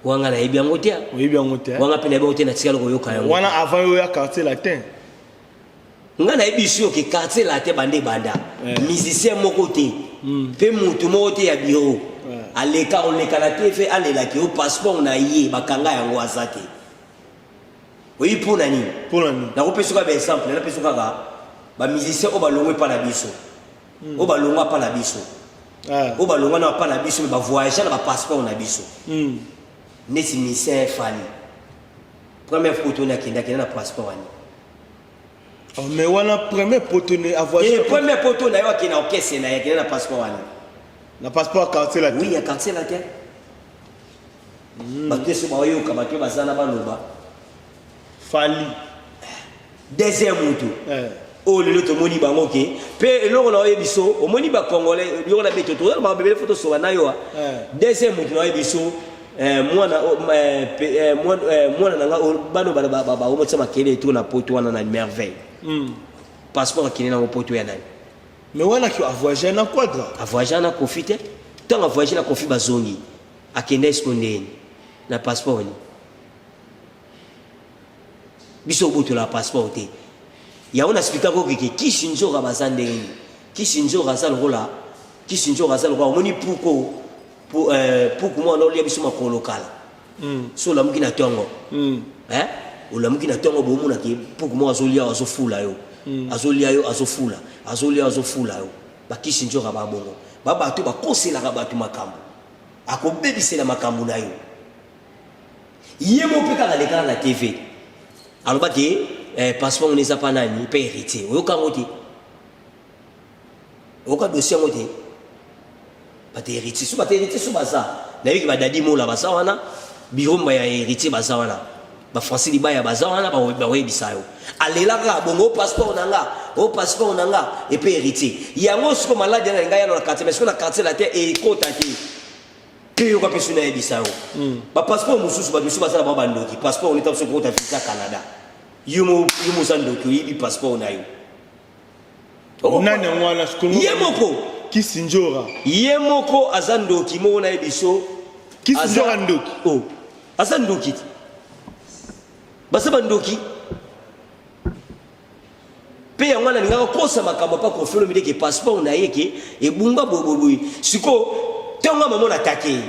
Wanga nayebi yango te. Oyebi yango te? Wanga mpe nayebi yango te, natikali koyoka yango. Wana avant oyo ya Quartier Latin. Nga nayebi biso ke Quartier Latin banda ebanda, musicien moko te mpe mutu moko te ya bureau aleka oleka na TV alelaki o passeport na ye bakanga yango, aza te. Oyebi mpo na nini? Mpo na nini? Nakopesa kaka baexemple, napesa kaka bamusicien oyo balongwe epa na biso, oyo balongwa mpa na biso, oyo balongwa na mpa na biso me bavoyage na bapasseport na biso, neti musicien Fally. Première fois toni akende, akende na passeport wani. Oh, mais wana premier poto ne avoyage. Premier poto na yo akende na orchestre na ye, akende na passeport wani. Na passeport ya Quartier Latin? Oui, ya Quartier Latin. Bato nyonso baoyoka, bato oyo baza na baloba. Fally. Deuxième mutu oyo lelo tomoni bango ke mpe eloko na oyebi so omoni bacongolais eloko na beto toza na makambo ebele fo tosoba na yo. Deuxième mutu na oyebi so, mwana mwana na nga, bana baomotisa makele eto na poto wana na Merveille, passeport akende nango poto ya nani? Mais wana ki avoyage na Quadra. Avoyage na Koffi te. Ntango avoyage na Koffi, bazongi, akenda esiko ndeni na passeport ni biso? Obotola passeport te. Yango na expliquaka okeke kisi nzoka baza ndenge nini. Kisi nzoka aza lokola, kisi nzoka aza lokola omoni puku, puku mwana olia biso makolo kala. So olamuki na ntongo, olamuki na ntongo, bomonaki puku moko azolia, azofula yo, azolia yo, azofula, azolia, azofula yo. Bakisi nzoka babongo babato bakoselaka bato makambo, akobebisela makambo na yo. Ye mo mpe kaka alekaka na TV alobaki passeport ngo eza mpa nani, mpe Héritier. Oyoka yango te? Oyoka dossier yango te? Bato Héritier so, bato Héritier so baza, nayebiki badadi mola baza wana, biromba ya Héritier baza wana, bafrancis Libaya baza wana, bakoyebisa yo. Alela kaka bongo: "O passeport na nga, o passeport na nga epe Héritier." Yango siko maladi yana ngai yano na quartier, mais siko na Quartier Latin ekota te. Mpe yoka mpe so nayebisa yo, bapasseport mosusu, bato mosusu baza na bango bandoki. Passeport oneta biso kokota visa Canada, yo mo oza ndoki, oyebi passeport na yo. Nani yango wana? Ye moko. Kisi Njora. Ye moko aza ndoki moko, nayebi so. Kisi Njora ndoki? Oh, aza ndoki te, baza bandoki. Mpe yango wana alingaka kosa makambo apa Koffi Olomide ke passeport na ye ke ebunga boyeboyeboye. Sikoyo ntango mama natake ye,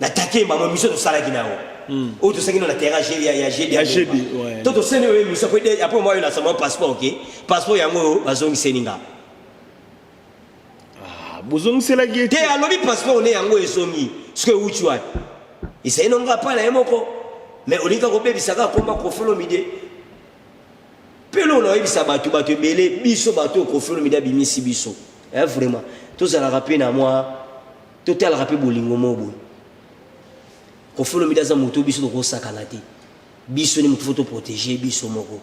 natake ye mama miso tosalaki na yo. Oyo tosaki no na terrain ya GD. Ya GD, ouais. To tosali oyo émission après moi oyo nasama passeport, ok, passeport yango oyo bazongiseli nga. Ah, bozongiselaki ye? Te, alobi passeport ne yango ezongi. Soki ewuti wapi, ezali nonga pa na ye moko, mais olingi kaka kobebisa kaka komba Koffi Olomide. Mpe eloko na oyebisa bato, bato ebele, biso bato oyo Koffi Olomide abimisi biso, vraiment tozalaka mpe na mwa totalaka mpe bolingo mo boye. Koffi Olomide aza moto biso tokosakana te. Biso ni moto faut toprotéger biso moko.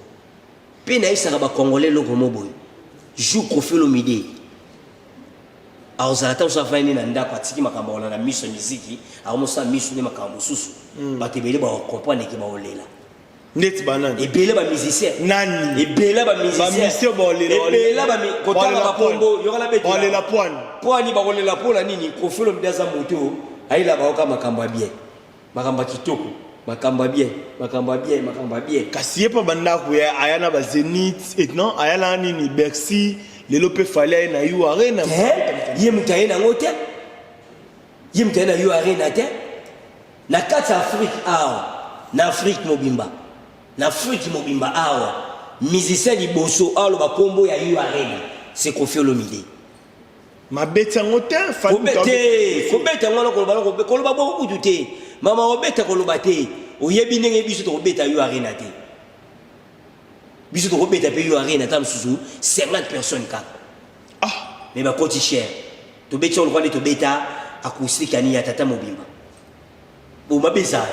Mpe nayebisaka bacongolais eloko mo boye: jour Koffi Olomide akozala, ta mosusu afandi na ndako, atiki makambo akolanda miso ya miziki, akomosala miso nde makambo mosusu, bato ebele bakocomprendre ke baolela. Ndeti banani? Ebele bamusicien. Nani? Ebele. Bamusicien baolela? Ebele kotanga bakombo yokala. Baolela poani? Poani bakolela mpona nini? Koffi Olomide aza moto ayela bayoka makambo ya bien, makambo ya kitoko, makambo ya bien, makambo ya bien, makambo ya bien. Kasi ye mpa bandako ya aya na bazénith et non, aya na nini, Bercy. Lelo mpe Fally aye na U Arena. Te, ye moto aye nango te. Ye moto aye na U Arena te. Na kati ya Afrique awa, na Afrique mobimba, na Afrique mobimba awa, musicien liboso aloba nkombo ya U Arena, c'est Koffi Olomide. Mabeti yango te, Fally moto. Te, kobeta yango wana, koloba koloba bongo kutu te. Mama, obeta koloba te. Oyebi ndenge biso tokobeta U Arena te. Biso tokobeta mpe U Arena ata mosusu 50 personnes kaka. Ah. Mais bakoti cher. Tobeti yango lokola nde tobeta acoustique ya nini, ya tata mobimba. Bo mabe ezala,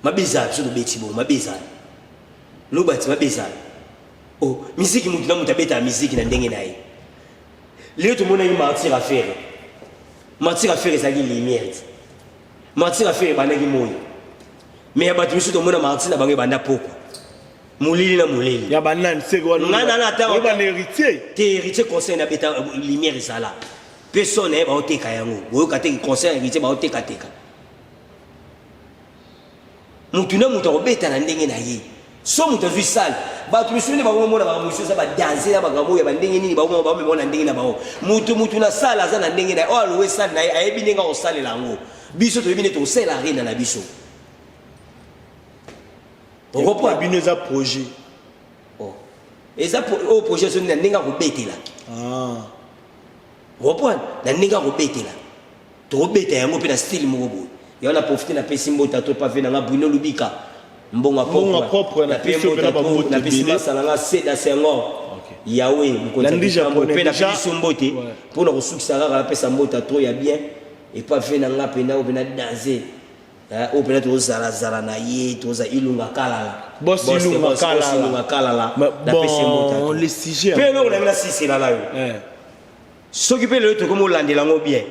mabe ezala. Biso tobeti bongo, mabe ezala, loba ti mabe ezala. O miziki, mutu na mutu abetaka miziki na ndenge na ye. Lelo tomonaki Martyrs ya Ferre. Martyrs ya Ferre ezalaki lumière ti Martyrs ya Ferre ebandaki moi, mais ya bato misusu tomona Martyrs na bango ebanda pokwa, molili na molili. Ya banani seke wana? Nga na Oyeba na Héritier. Te, Héritier, concert nabeta, lumière ezala mpe son na ye baoteka yango. Boyoka te concert Héritier baotekateka. Mutu na mutu akobeta na ndenge na ye. So moto azwi sale, bato misusu nde bango mona makambo mosusu eza badanse na makambo oyo ya bandenge nini. Bango bamema na ndenge na bango. Mutu mutu na sale aza na ndenge na ye. Oyo alowe sale na ye, ayebi ndenge akosalela yango. Biso toyebi nde tokosalela Arena na biso. Ya bino eza projet? Oh. Eza oyo projet so na ndenge akobetela. Ah. Reprendre na ndenge akobetela, tokobeta yango mpe na style moko boye. Yango na profite, napesi mbota to pave nanga Bruno Lubika, mbongo. Mbongo propre, napesi yo mpe na bambote napesi ebele. Masala nga Seda Senghor yawe mokonzi ya Landry likambo. Japonais, Mpe déjà napesi mbote mpona kosukisa kaka, napesa mbota to ya bien epave na nga mpena oyo mpena danse. Oyo mpena tozalazala na ye, toza Ilunga Kalala. Boss Ilunga Boss Kalala. Ilunga Kalala. Mais napesi bon, mbota to. le sujet mpe eloko na ngai nasisela na yo, soki mpe lelo tokomi olandela yango bien,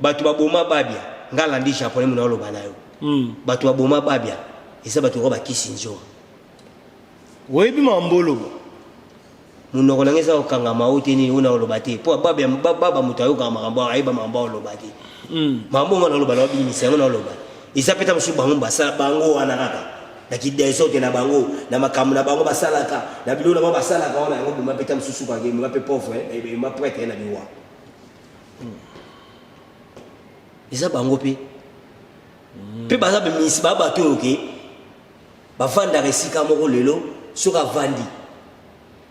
bato baboma Babia, nga alandi Japonais mona oloba na yo, bato baboma Babia eza bato oyo bakisi nzoka. Oyebi makambo oloba. Monoko na ngai eza kokangama o te. Nini oyo na oloba te, mpo Babia baba moto ayokaka makambo, ayeba makambo oloba te. Makambo ngo na oloba na obimisa yango na oloba eza mpe ta mosusu bango basala bango wana kaka na kidesordre na bango, na makambo na bango basalaka, na biloko na bango basalaka wana. Yango bima mpe ta mosusu kaka emema mpe pauvre, emema prêtre na liwa. Eza bango mpe mpe baza bamisi baa bato oyo ke bavandaka esika moko. Lelo soki avandi,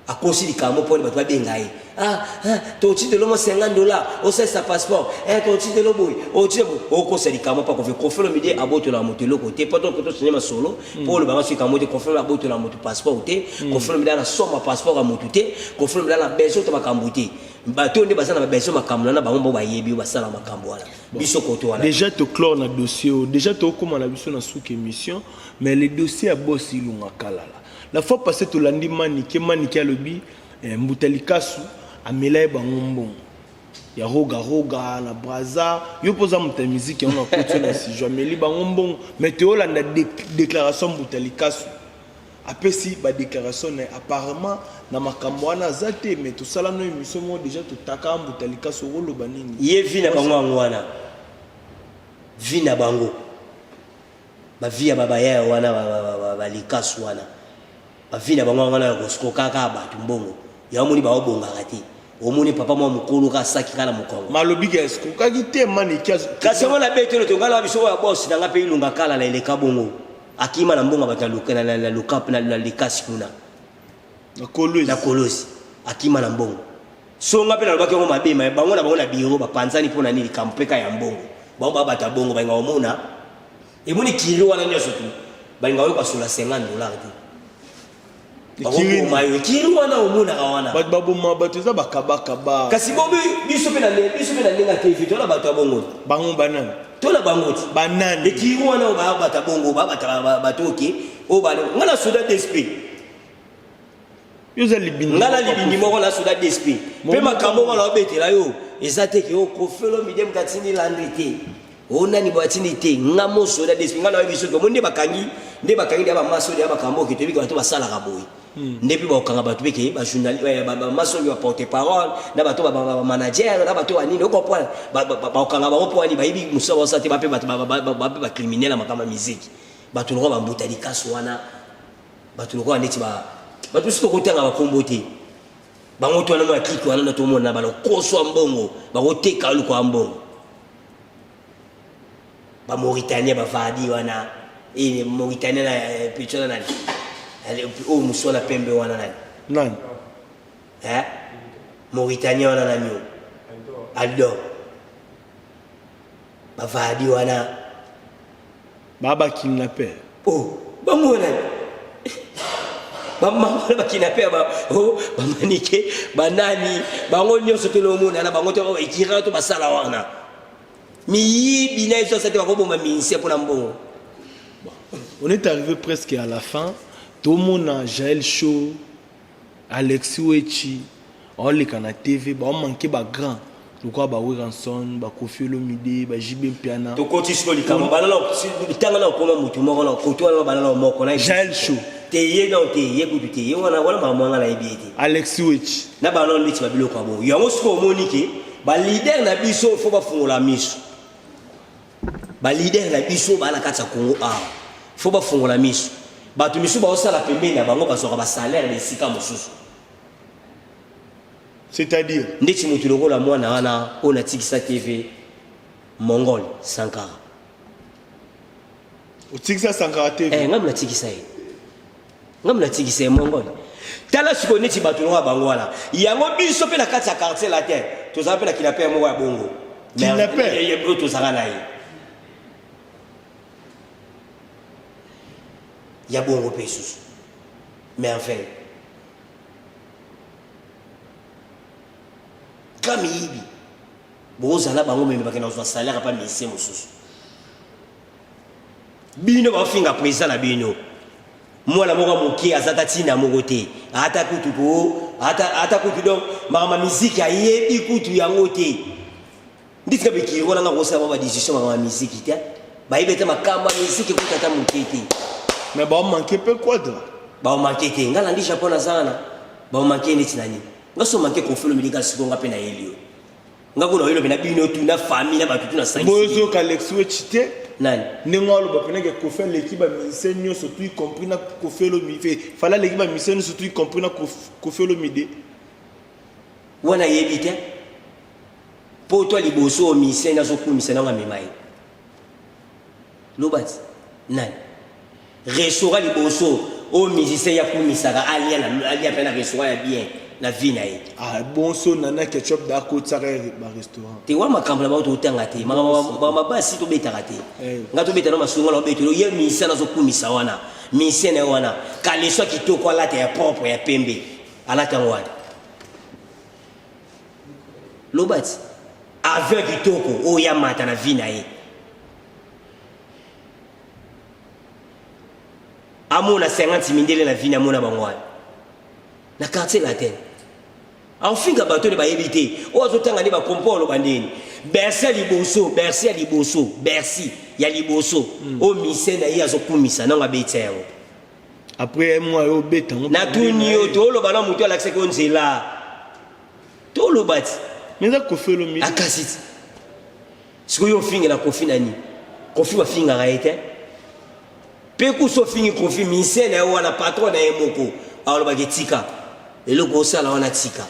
akosi likambo mpona bato babenga ye: ah, ah, totindelo mo 50 dollar, osalisa passeport, eh, totindelo boye, otinde boye. Okosa likambo mpa Koffi. Koffi Olomide abotola moto eloko te. Mpo tosone masolo mpo olobanga soki likambo te. Koffi Olomide abotola moto passeport te. Koffi Olomide ana somba passeport ya motu te. Koffi Olomide ana besoin to makambo te. Bato oyo nde baza na babesoin makambo na bango, mbo bayebi oyo basala makambo wana. Biso koto wana. Déjà toclore na dossier oyo, déjà tokóma na biso na suka émission. Mais le dossier ya Boss Ilunga Kalala, la fois passée tolandi Manike. Manike alobi Mbuta Likasu amela ye bango mbongo ya roga roga na Braza. Yo mpo oza moto ya miziki, yango nakoti yo na sujet. Ameli bango mbongo, mais toyolanda déclaration. Mbuta Likasu apesi badéclaration na ye, apparemment na makambo wana aza te. Mais tosala no émission moko déjà, totaka Mbuta Likasu. Okoloba nini? Ye vie na bango yango wana, vie na bango, bavie ya babayaya wana, balikasu wana, bavie na bango yango wana ya kosikokaka bato mbongo. Yango moni baobongaka te. Omoni papa mwa mokolo kaka saki kaka na mokongo. Malobi ke escroquaki te manike. Kasi yango na betelo to ngai na biso oyo ya boss na ngai mpe ilunga kala na eleka bongo. Akima na mbongo bato na luka na likasi kuna. Na Kolwezi. Na Kolwezi. Akima na mbongo. So nga mpe nalobaki yango mabe ma bango na bango na biro bapanzani mpo na nini likambo mpe ka ya mbongo. Bango ba bato ya bongo balinga komona emoni kiri wana nyonso tu balinga koyoka sola 50 dollars te. Bakoboma yo kiri wana omonaka wana. Bato baboma bato eza bakabakaba. Kasi bobi biso mpe na biso mpe na ndenge ya TV tona bato ya bongo. Bango banani? Tona bango ti. Banani? Ekiri wana oyo ba bato ya bongo ba bato bato oke oyo ba nga na soda d'esprit. Yo oza libindi. Nga na libindi moko na soda d'esprit. Mpe makambo wana obetela yo eza te ke Koffi Olomide moto atindi Landry te. O nani boye atindi te nga mo soda d'esprit nga nayebi soki omoni nde bakangi nde bakangi deya bamaso deya makambo oke toyebi ke bato basalaka boye nde mpe bakokanga bato mpe ke bamaso oyo baporte parole na bato bamanager na bato banini ocomprendre bakokanga bango mpo wani bayebi mosala basala te bape bato bape bacriminel ya makambo ya miziki bato lokola bambuta likaso wana bato lokola neti bato mosusu tokotanga bakombo te bango to wana mwa klike wana na tomona balokoswa mbongo bakoteka luka mbongo ba Mauritanien ba Vardy wana e Mauritanien na eh, petit wana nani oyo mosu wana pembe wana nani nani eh Mauritanien wana nani oyo Aldor ba Vardy wana ba ba kidnapper oh bango wana bamama na bakinape ba oh, bamanike banani bango nyonso tolomona na bango to ekira to basala wana miyibi na biso asate bakoboma ministère mpo na mbongo. On est arrivé presque à la fin. Tomona Jael Show, Alexis Wechi, aoleka na TV, baomanke ba grand lokola ba Werrason, ba Koffi Olomide, ba JB Mpiana. Tokoti sikoyo likambo balala tanga na okoma motu moko na koto wana balala moko na Jael Show. Te ye non te ye kutu te ye wana wana makambo wana nayebi ye te. Alexis Wechi. Na balala neti babiloko ya bongo yango sikoyo omoni ke baleader na biso fo bafungola miso. Baleader na biso baa na kati ya Congo awa fo bafungola miso. Bato misusu baosala pembeni na bango bazwaka basalaire na esika mosusu. C'est-à-dire? Ndeti motu lokola mwana wana oyo natikisa TV Mongol Sankara. Otikisa Sankara TV? Eh, ngai natikisa ye. Ngai natikisa ye Mongol. Tala sikoyo neti bato lokola bango wana. Yango biso mpe na kati ya quartier latin tozala mpe na kidnapper moko ya bongo. Kidnapper? Oyo tozala na ye. Ya bongo mpe susu. Merveille. Ka miyibi. Bozala bango meme bakenda kozwa salaire pa ministère mosusu. Bino bafinga président na bino. Mwana moko moke aza ta ntina moko te. Ata kutu ko ata ata kutu donc makambo ya miziki ayebi kutu yango te. Nditi ka bekiri wana nga kosala ba decision makambo ya miziki te. Bayebi ata makambo ya miziki kutu ata moke te. Mais ba manquer pe quadra. Ba manquer te. Nga nandi Japon naza wana. Ba manquer neti na nini? Nga so manquer Koffi Olomide ka sikoyo nga pe nayeli yo. Nga kuna oyelo na bino tu na famille na bato tu na sangisi. Bozoka Alexis Wetshi te. Nani? Ndenge aloba pena ke Koffi aleki ba musiciens nyonso tout y compris na Koffi Olomide. Fally aleki ba musiciens nyonso tout y compris na Koffi Olomide. Wana yebi te. Po to liboso o musicien nazokumisa nanga amema ye. Loba ti nani? Restaurant liboso oyo musicien ya kumisaka alia na alia pe na restaurant ya bien na vie na ye. Ah bon so nana ketchup da kotisaka ye ba restaurant. Te wa makambo na bango totanga te. Makambo ba mabasi tobetaka te. Nga tobeta na masunga na obetelo ye musicien nazokumisa wana. Musicien na ye wana kaleso kitoko alata ya propre ya pembe. Alata yango wana. Loba ti avion kitoko oyo ya mata na vie na ye. Amona 50 mindele na vie na amona bango wana na quartier latin. Aofinga bato nde bayebi te oyo azotanga nde bakompo oloba ndeni Bercy ya liboso, Bercy ya liboso, Bercy ya liboso oyo mise na ye azokumisa nango abetisa yango. Après un mois yo obeta yango. Natuni yo toloba na moto alakisaki yo nzela. Toloba ti. Mais eza Koffi Olomide. Akasi ti. Sikoyo ofingela Koffi na nini? Koffi bafingaka ye te. Mpe kusu ofingi Koffi mise na ye wana patron na ye moko alobaki tika eloko osala wana tika.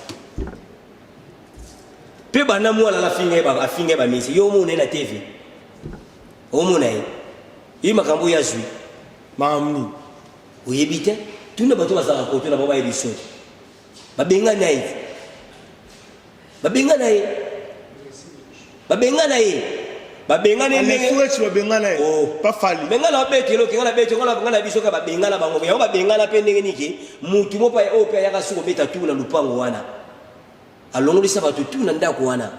Mpe banda mwana na afinga ye afinga ye bamisi yo omona ye na TV omona ye ye makambo oyo azwi makambo nini oyebi te tuna bato bazalaka koto na bango bayebi soki babengana ye babengana ye babengana ye babengana ye ndenge babengana ye oh. pa fali me ngai nabeti eloko ngai nabeti ngai na biso kaka babengana bango yango babengana mpe ndenge niki mutu moko oyo mpe ayaka soki kobeta tu na lupango wana alongolisa bato tu na ndako wana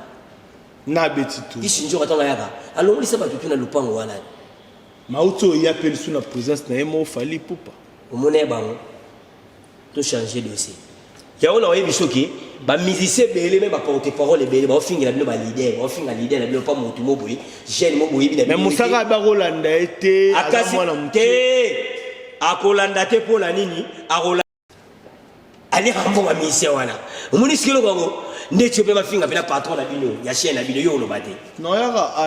na beti tu kisi nzoka ntango ayaka alongolisa bato tu na lupango wana mauti oya mpe lisu na présence na ye moko fali pupa omona ye bango to changer dossier yango na oyebi soki bamusicien ebele me baporte parole ebele baofingela bino balider baofinga leader na bino mpa motu mo boye jeune mo boyebi na me mosaka abakolanda ye te aza mwana moke te akolanda te mpo na nini akolanda aliaka mbongo ya musicien wana omoni siki eloko yango ndeti yo mpe bafinga mpe na patron na bino ya chaîne na bino yo oloba te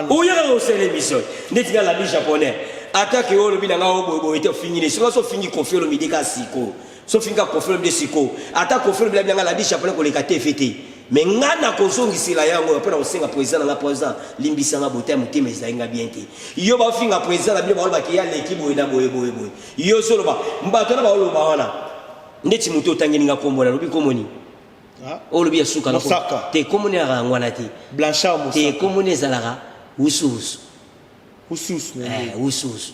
oyaka kosala émission ndeti nga labi japonais atake oyo olobi na nga oyo boyeboye te ofingi ne soki ofingi kofi olomide ka sikoyo so ofingi ka kofi olomide sikoyo ata kofi olomide abi na nga labi japonais koleka te fe te me nga nakozongisela yango mpo na kosenga président na nga président limbisa nga bota ya motema ezali nga bien te yo bafinga président na bino balobaki ye aleki boye na boye boye boye yo ozoloba bato wana baoloba wana ndeti moto otangeli nga kombo nalobi kombo nini ah. olobi ya suka te kombo nini ezalaka yango wana te blanchard te kombo nini ezalaka wusuwusu wusuwusu eh, wusuwusu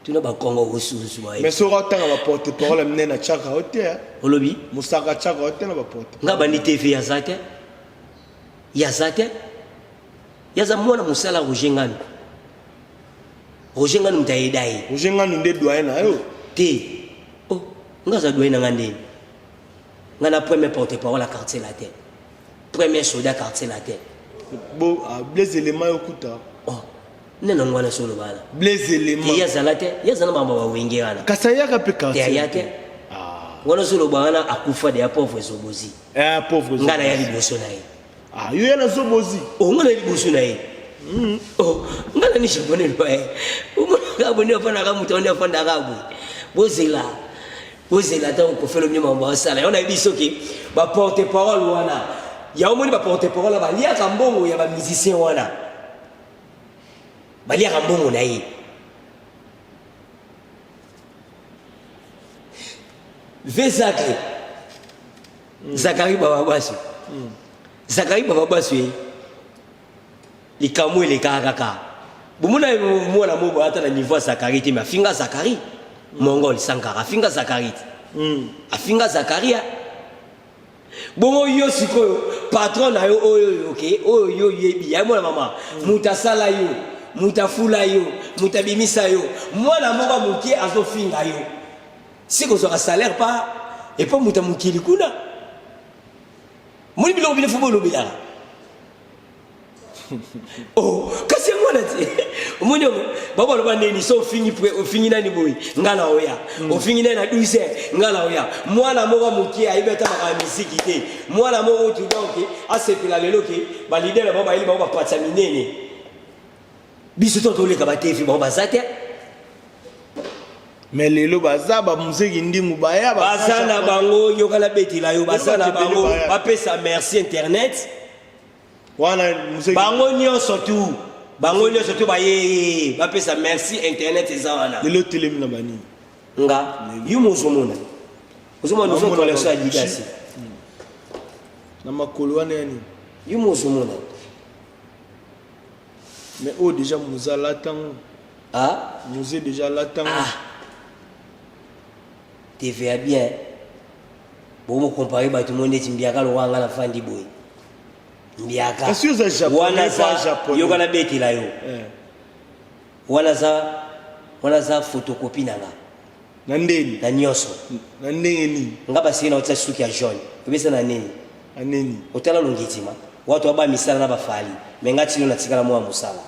tuna bakongo wusuwusu mais soki otanga baporte parole minene na chaka o te olobi mosaka chaka o te na baporte nga bandi tv aza te yaza te yaza mwana mosala roger nganu Roger Nganu moto ayeda ye. Roger Nganu nde doyen na yo? Te. Oh, nga aza doyen na nga ndeni. Nga na premier porte-parole ya quartier latin. Premier soldat quartier latin. Bo, ah, Blaise Elema yo kuta. Oh. Nde na ngwana solo bana. Blaise Elema. Te yazala te, yazala mamba ba wenge wana. Kasi ayaka pe quartier. Te aya te. Ah. Wana solo bana akufa de ya pauvre Zobozi. Eh, pauvre Zobozi. Nga na ya liboso na ye. Ah, yo ya na zobozi. Oh, nga na liboso na ye. Hmm. Oh, nga na ni japonais loba ye. Omonaka boye nde afandaka moto nde afandaka boye. Bozela. Bozela ntango Koffi Olomide makambo asala. Yango nayebi soki ba porte parole wana. Yango moni ba porte parole baliaka mbongo ya ba musicien wana. Baliaka mbongo na ye. Vezacle. Zakari Bababasu. Zakari Bababasu ye. Likambo elekaka kaka. Bomona mwana moko ata na niveau ya Zakari te mais afinga Zakari. Mongol Sankara afinga Zakari te. Afinga Zakaria. Bongo yo sikoyo patron na yo oyo oyo ke oyo yo oyebi ya mwana mama moto asala yo moto afula yo moto abimisa yo mwana moko moke azofinga yo Si kozwaka salaire pa epo moto ya mokili kuna moni biloko bino fo bolobelaka oh kasi yango wana te omoni yango bango baloba nini so ofingi ofingi nani boye nga na oya hmm. ofingi nani na 12 heures nga na oya mwana moko moke ayebi ata makambo ya miziki te mwana moko oyo tuba oke asepela lelo ke balidere bango bayeli bango bapatisa minene biso to toleka ba tv bango baza te mais lelo baza bamuzeki ndingu baya baza na bango yoka nabetela yo baza na bango bapesa merci internet wana bango nyonso tu bango nyonso tu baye bapesa merci internet eza wana lelo telemi na banini nga yo mozomona ozomona nouvelle collection ya didasi na makolo wana ya nini yo mozomona Mais oyo déjà muze alata ngo. Ah? Muze déjà alata ngo. Ah. TVA bien. Bomo comparer bato mo ndeti mbiaka lokola nga nafandi boye. Mbiaka. Kasi oza japonais wana pa za japonais. yoka nabetela yo. Eh. Wana za wana za photocopie na nga. Na ndeni. Na nyonso. Na ndenge nini? Nga basiki na otia suki ya jaune. Obesa na nini? Na nini? Otala longitima. Watu aba misala na bafali. Me nga tino natikala mwa mosala.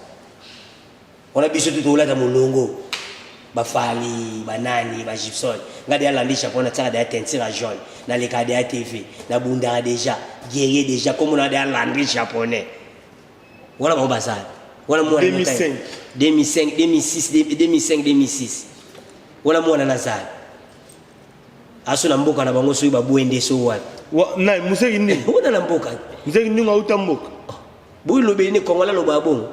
Wana biso tu tolata molongo. Bafali, banani, ba Gibson. Nga deya landi Japon na tiaka deya teinture ya jaune. Na leka deya TV. Na bundaka deja. Guerrier deja. Komona deya landi japonais. Wana bango baza. Wana mwana 2005. 2005, 2006, 2005, 2006. Wana mwana nazali. Aso na mboka na bango soki babwende so wapi. Nani Museki Ndingu? Wana na mboka. Museki Ndingu auta mboka. Oh. Boyi lobeli ni Congolais loba bongo.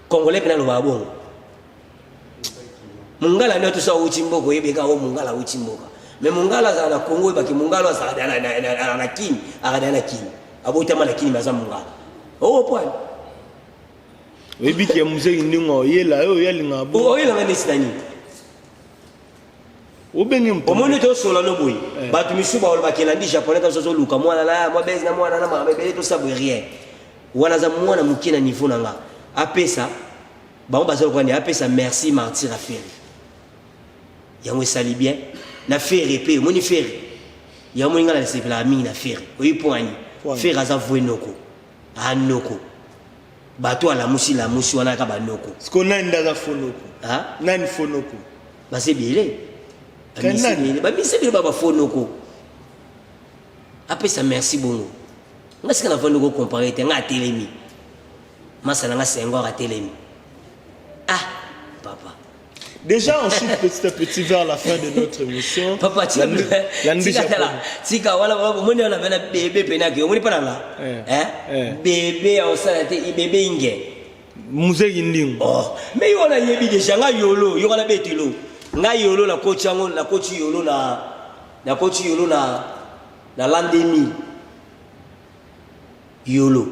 Congolais pena loba bongo. Mungala ndio tusa uchi mboka oyebeka o mungala uchi mboka. Mais mungala azala na Congo oyebaki mungala azala na na na na Kin, akada na Kin. Abotama na Kin baza mungala. Oh point. Oyebi ke Museki Ndingu oyela yo oyalinga bongo. Oyela nga neti na nini? Obenge moto. Omoni tosola no boye. Eh. Bato misusu balobaka elandi japonais kaso azoluka mwana na mwa bezi na mwana na makambo ebele tosa boye rien. Wana aza mwana moke na niveau na nga. Apesa bango baza lokola nini apesa merci martyr a Ferre. Yango esali bien na Ferre pe omoni Ferre. Yango omoni nga na sepelaka mingi na Ferre. Oyebi mpo ani? Ferre aza vrai noko. Ah noko. Bato alamusi lamusi wana kaka banoko. Siko nani nde aza faux noko? Ah? Nani faux noko? Baza ebele. Bamisi ebele, bamisi ebele ba ba faux noko. Apesa merci bongo. Nga sika navandi ko comparer te, nga atelemi. Masa na nga Senghor atelemi. Ah, papa. Déjà, on chute petit à petit vers la fin de notre émission. Papa, tika tika tika wala wala omoni wana bana bébé pena ke omoni pana nga. Eh. eh? eh. Bébé ya osala te bébé inge. Musée Ndingo. Oh, mais yo na yebi déjà nga yolo, yo na betelo. Nga yolo na coach yango, na coach yolo na na coach yolo na na l'an 2000. Yolo.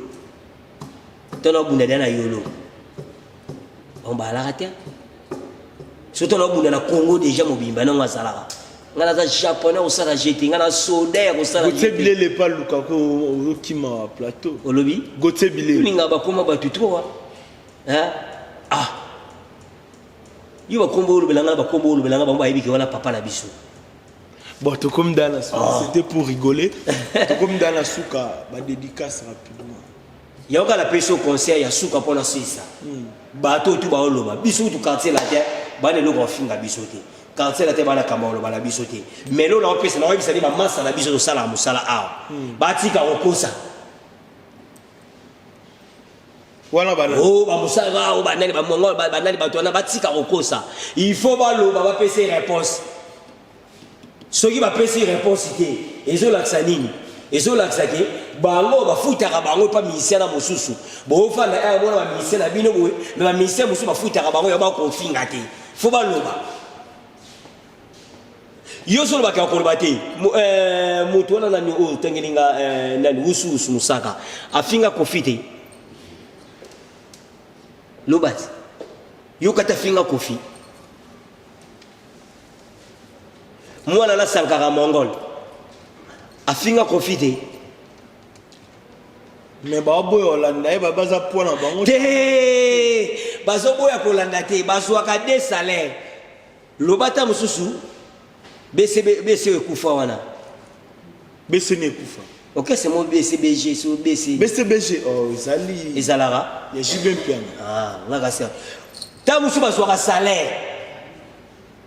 Tono bunda na yolo. Bango balaka te. Soki tono bunda na Congo déjà mobimba nango azalaka. Nga naza japonais kosala jete, nga na soda ya kosala Gauthier Bilele pa luka ko okima plateau. Olobi? Gauthier Bilele. Olinga bakoma bato trop hein? Ah. Yo bakombo olobela nga bakombo olobela nga bango bayebi ke wana papa na biso. Bon, tokomi dans la suka, oh. C'était pour rigoler. Tokomi dans la suka, ba dédicace rapidement. Yango kaka napesi yo conseil ya suka mpo nasilisa. Bato oyo tu baoloba biso kutu quartier latin bana eloko bafinga biso te. Quartier latin bana kamba oloba na biso te. Mais lelo naopesa naoyebisa nde bamasa na biso tosalaka mosala awa. Batika kokosa. Wana bana. Oh ba mosala oh banani ba mongo banani bato wana batika kokosa. Il faut baloba bapesa réponse. Soki bapesi réponse te ezolakisa nini? Ezolakisa ke bango bafutaka bango epa musicien na mosusu. Bofanda eh mona ba musicien na bino boye, mais ba musicien mosusu bafutaka bango ya bakofinga te. Faut baloba. Yo solo bakaka koloba te. Moto wana nani oyo otangeli nga nani wusu wusu mosaka afinga Koffi te. Loba te. Yo kata finga Koffi. Mwana na Sankara Mongol afinga Koffi te. Mais baoboya kolanda ye baza poids na bango te. Bazoboya kolanda te, bazwaka de salaire. Loba ta mosusu BCB BC ekufa wana. BC ni ekufa. Ok, c'est mon BCBG, c'est BC. BCBG oh ezali. Ezalaka. Ya JB Mpiana. Ah, ngaka sia. Ta mosusu bazwaka salaire.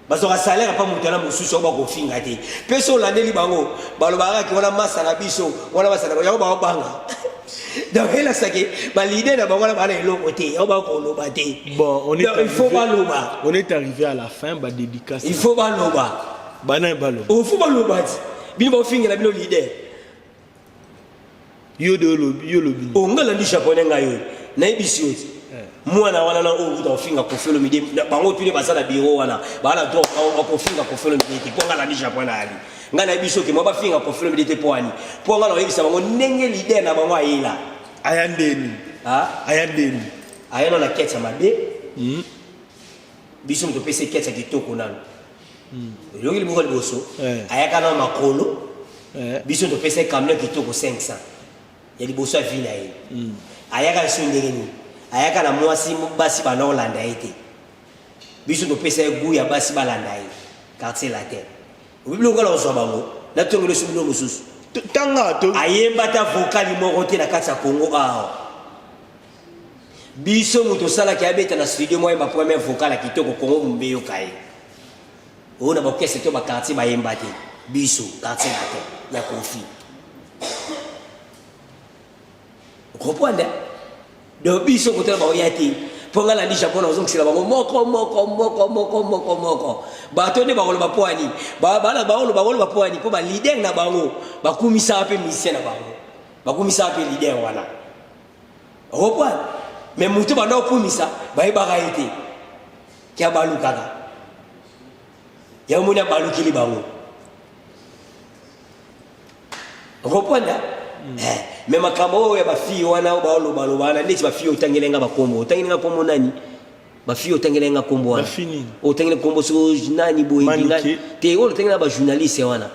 Bazwaka salaire pa moto na mosusu oyo bakofinga te. Mpe so olandeli bango, balobaka kaka wana masa na biso, wana masa na bango, yango baobanga. Donc elasaki ba leader na bango wana bana eloko te, yango bakoloba te. Bon, on est Donc, il faut baloba. On est arrivé à la fin, ba dédicace. Il faut baloba. Bana baloba. Il faut baloba. Bino bofingela bino leader. Yo de lobi, yo lobi. Oh, nga landi japonais ngai oyo. Nayebisi yo ti. Mwana wana na oyo kuta kofinga Koffi Olomide, bango tuni baza na bureau wana, ba na droit kofinga Koffi Olomide te, po nga landi japonais na ali. Nga nayebisi yo ke mwa bafinga Koffi Olomide te po ani. Po nga nayebisa bango ndenge leader na bango ayela. Aya ndeni. Ha? Aya ndeni. Aya na keti ya mabe. Biso moto pese keti ya kitoko nano. Elongi liboso liboso. Ayaka na makolo. Biso topesa camion kitoko 500. Ya liboso ya vie na ye. Ayaka liso ndenge nini? Ayaka na mwasi basi banda kolanda ye te. Biso topesa ye goût ya basi balanda ye. Quartier latin. Oyebi biloko kala kozwa bango. Natongeli oso biloko mosusu. Tanga to. Ayemba ta vocali moko te na kati ya Congo awa. Biso moto osalaki abeta na studio mwa yemba première vocale ya kitoko Congo mombe yoka ye. Oyo na ba orchestre to ba quartier bayemba te. Biso quartier latin ya Koffi. Comprendre? Donc biso kotala baoya te. Mpo ngai nalandi Japon nazongisela bango moko moko moko moko moko moko. Bato nde bakoloba mpo ya nini? Bana bakoloba bakoloba mpo ya nini? Mpo ba leader na bango bakumisaka mpe musicien na bango. Bakumisaka mpe leader wana. Okoprendre? Mais moto banda okumisa bayebaka ye te. Kia balukaka. Yango moni abalukeli bango. Okoprendre? Mm. Eh, mais makambo oyo ya bafille wana oyo baolobaloba wana ndeti bafille otangeli nga bakombo otangeli nga kombo nani bafille otangeli nga kombo wana otangeli kombo so nani boye te oyo otangeli nga bajournaliste wana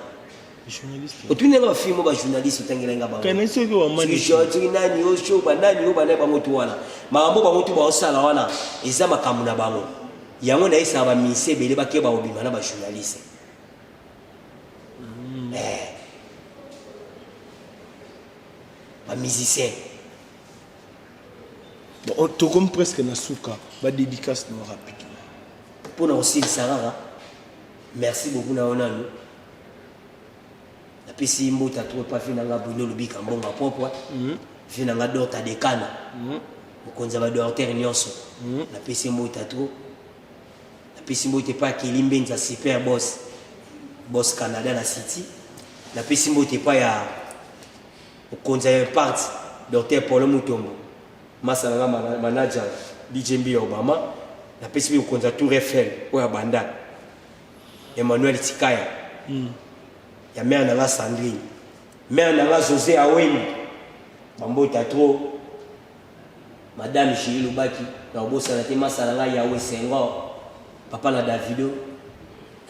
otuni nga bafille mo bajournaliste otangeli nga bangosoki nani oso banani oyo banani bango tu wana makambo bango tu baosala wana eza makambo na bango yango nayesaka bamise ebele bakeba kobima na bajournaliste Mm. Eh. Ba musiciens. Bon, oh, tokomi presque na suka ba dédicace no rapidement. Mpo na kosilisa kaka merci beaucoup na yo nanu napesi mbota trop epa vi na nga bruno lubika mbongo ya propre mm. vi na nga dorta dekana mm. mokonzi ya badortere nyonso mm. napesi mbota trop Napesi mbote epai ya Kelly Mbenza super boss boss Canada na City. Napesi mbote epai ya mokonzi ya Impact Dr Paulo Mutombo masa na nga manager DJ Mbiya Obama. Napesi mpe mokonzi ya Tour Eiffel oyo ya Bandal Emmanuel Tikaya mm. ya mère na nga Sandrine mère na nga José Aweni bambota trop Madame Julie Lubaki nakobosana te masa na ngai Yahweh Senghor papa na Davido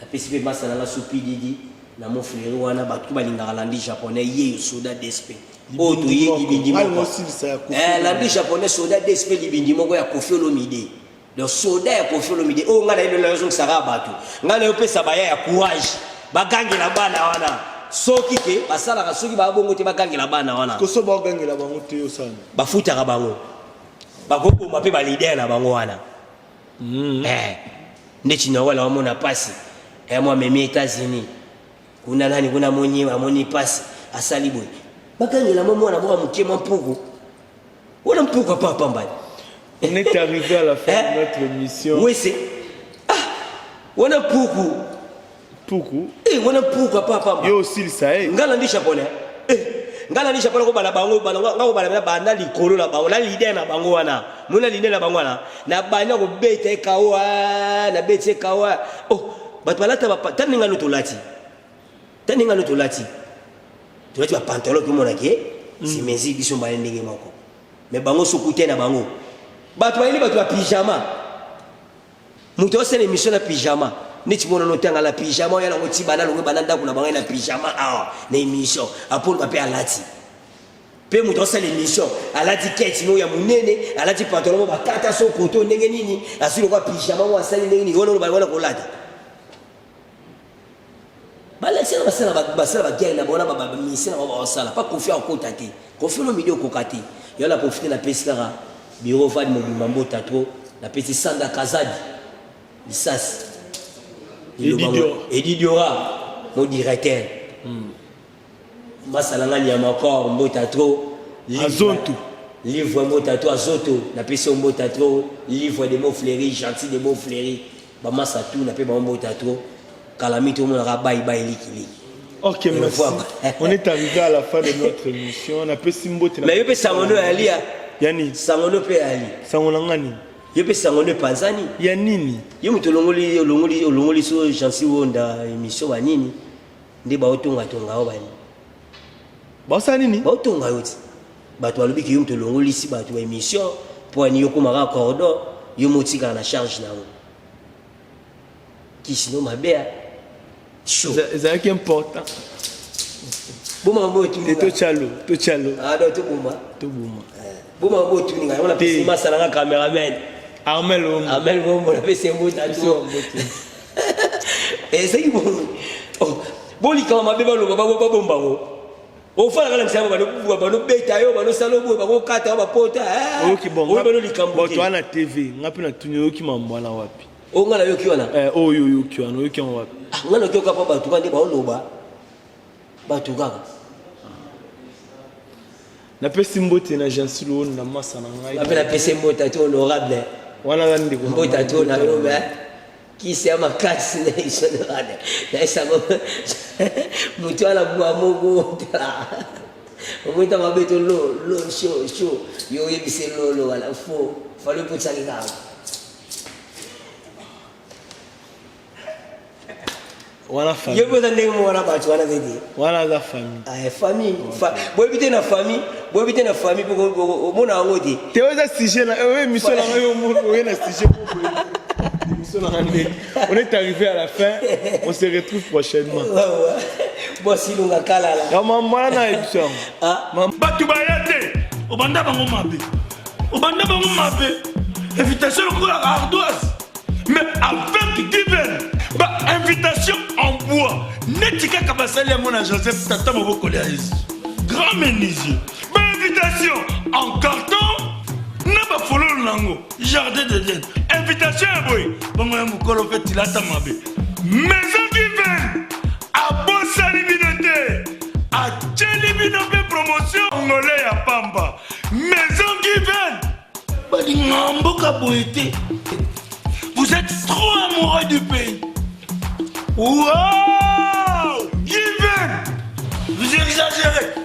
napesi mpe masa na ngai su PDD na Mont Fleury wana bato tu balingaka Landi japonais yeyo soda DSP oyo toye libindi moko eh, Landi japonais soda DSP libindi moko ya Koffi Olomide donc soda ya Koffi Olomide oyo ngai nayebi nayo ozongisaka bato ngai nayo pesa baya ya courage bagangela bana wana soki te basalaka soki babongo te bagangela bana wana koso bagangela bango te osala bafutaka bango bakoboma mpe balider na bango wana mm. eh, ndeti noel amona mpasi eh, mwa memi États-Unis kuna nani kuna amoni amoni mpasi asali boye bagangela mwa mwana moko moke mwa mpuku wana mpuku apapambani On est arrivé à la fin de notre émission. Oui, c'est. Ah Wana mpuku. Mpuku. Eh, wana mpuku apapamba. Yo osilisa ye. Nga nandi japonais. Eh. Nga nandi japonais ko bala bango bala nga ko bala banda likolo na bango na leader na bango wana. Mona leader na bango wana. Na banda ko beta ekawa, na beti ekawa. Oh, bato balata ba tani nga no tolati. Tani nga no tolati. Tolati ba pantalon tomona ke simezi biso mbale ndenge moko. Mais bango soki te na bango bato bayeli bato ba pyjama moto asala émission na pyjama neti mona notanga na pyjama oyo yango ti bana longo bana ndako na bango na pyjama awa na émission apolo mpe alati mpe moto asala émission alati keti moko ya monene alati pantalon moko bakata so koto ndenge nini azwi lokola pyjama moko asali ndenge nini wana wana kolata Balakisa na basala basala ba guerre na bona ba ba musicien na bango basala pa Koffi akota te Koffi Olomide okoka te yo na profite na pesi kaka bureau Vadi mobimba mbota trop na pesi Sanda Kazadi lisasi Edi Diora mon directeur mm. Masala nga nyama corps mbota trop Azonto livre mbota trop Azoto na pesi yo mbota trop livre de mots fleuri gentil de mots fleuri ba masa tout na pe bango mbota trop kala mito omonaka bayi bayi liki liki. Ok, merci. On est arrivé à la fin de notre émission. On a pesi mbote. Mais yo pe sango no ya lia. Ya nini? Sango no pe ya li. Sango na nga nini? Yo pe sango no epanzani. Ya nini? Yo moto olongoli olongoli olongoli so Jansi Wonda émission ba nini? Nde baotonga tonga yo bani. Basala nini? Baotonga yo ti. Bato balobi ke yo moto olongolisi bato ba émission mpo ani yo okomaka cordon yo motikala na charge na yango. Kisi no mabe a. Chaud. Ezalaki important. Boma mbo otuni. Te tochalo, tochalo. Ah donc toboma. Toboma. Eh. Boma mbo otuni ngai. Wana pesi masala nga cameraman. Armel Ombo. Armel Ombo na pesi mbo na to. Ezaki bongo. Oh, bolikama mabe baloba babomba ngo. Ofala kala misala bano bano beta yo bano salo boye bakokata yo bapota. Eh. Oyoki bongo. Oyo bano likambo. Bato wana TV, nga pe natuni oyoki mambo wana wapi? Oyo nga nayoki wana. Eh, oyo oyoki wana, oyoki yango wapi? Ah, nga nayoki kaka mpo bato kaka nde baoloba. Bato kaka. Napesi mbote na Jansi Luonda masa na ngai. Nga mpe napesi mbote ati honorable. Wana aza ndeko. Mbota to na yo me kisi ya makasi na biso nayesango moto wana bwa moko tala omoni ntango abeto lo lo sho sho yo oyebisi lolo wana fo falo epotisaki kaka. Wana famille. Yo mpe oza ndenge moko na bato wana te te. Wana aza famille. Ah, famille. Boyebi te na famille, boyebi te na famille mpo omona yango te. Te oyo eza sujet na oyo émission na ngai omona oye na sujet moko boye. Émission na ngai nde. On est arrivé à la fin, on se retrouve prochainement. Ouais, ouais. Bosilunga kalala. Ya mama na émission yango. Ah. Bato baya te, obanda bango mabe. Obanda bango mabe. Invitation lokola ardoise. Mais avec Given, ba invitation en bois. Neti kaka basali yango na Joseph tata mobokoli ya Yesu. Grand menuisier. Ba invitation en carton na ba fololo nango jardin d'Eden. Invitation ya boye bongo ya mokolo mpe tilata mabe. Maison Given abosani bino te, atieli bino mpe promotion ngole ya pamba. Maison Given balinga mboka boye te. Vous êtes trop amoureux du pays. Wow! Given! Vous exagérez.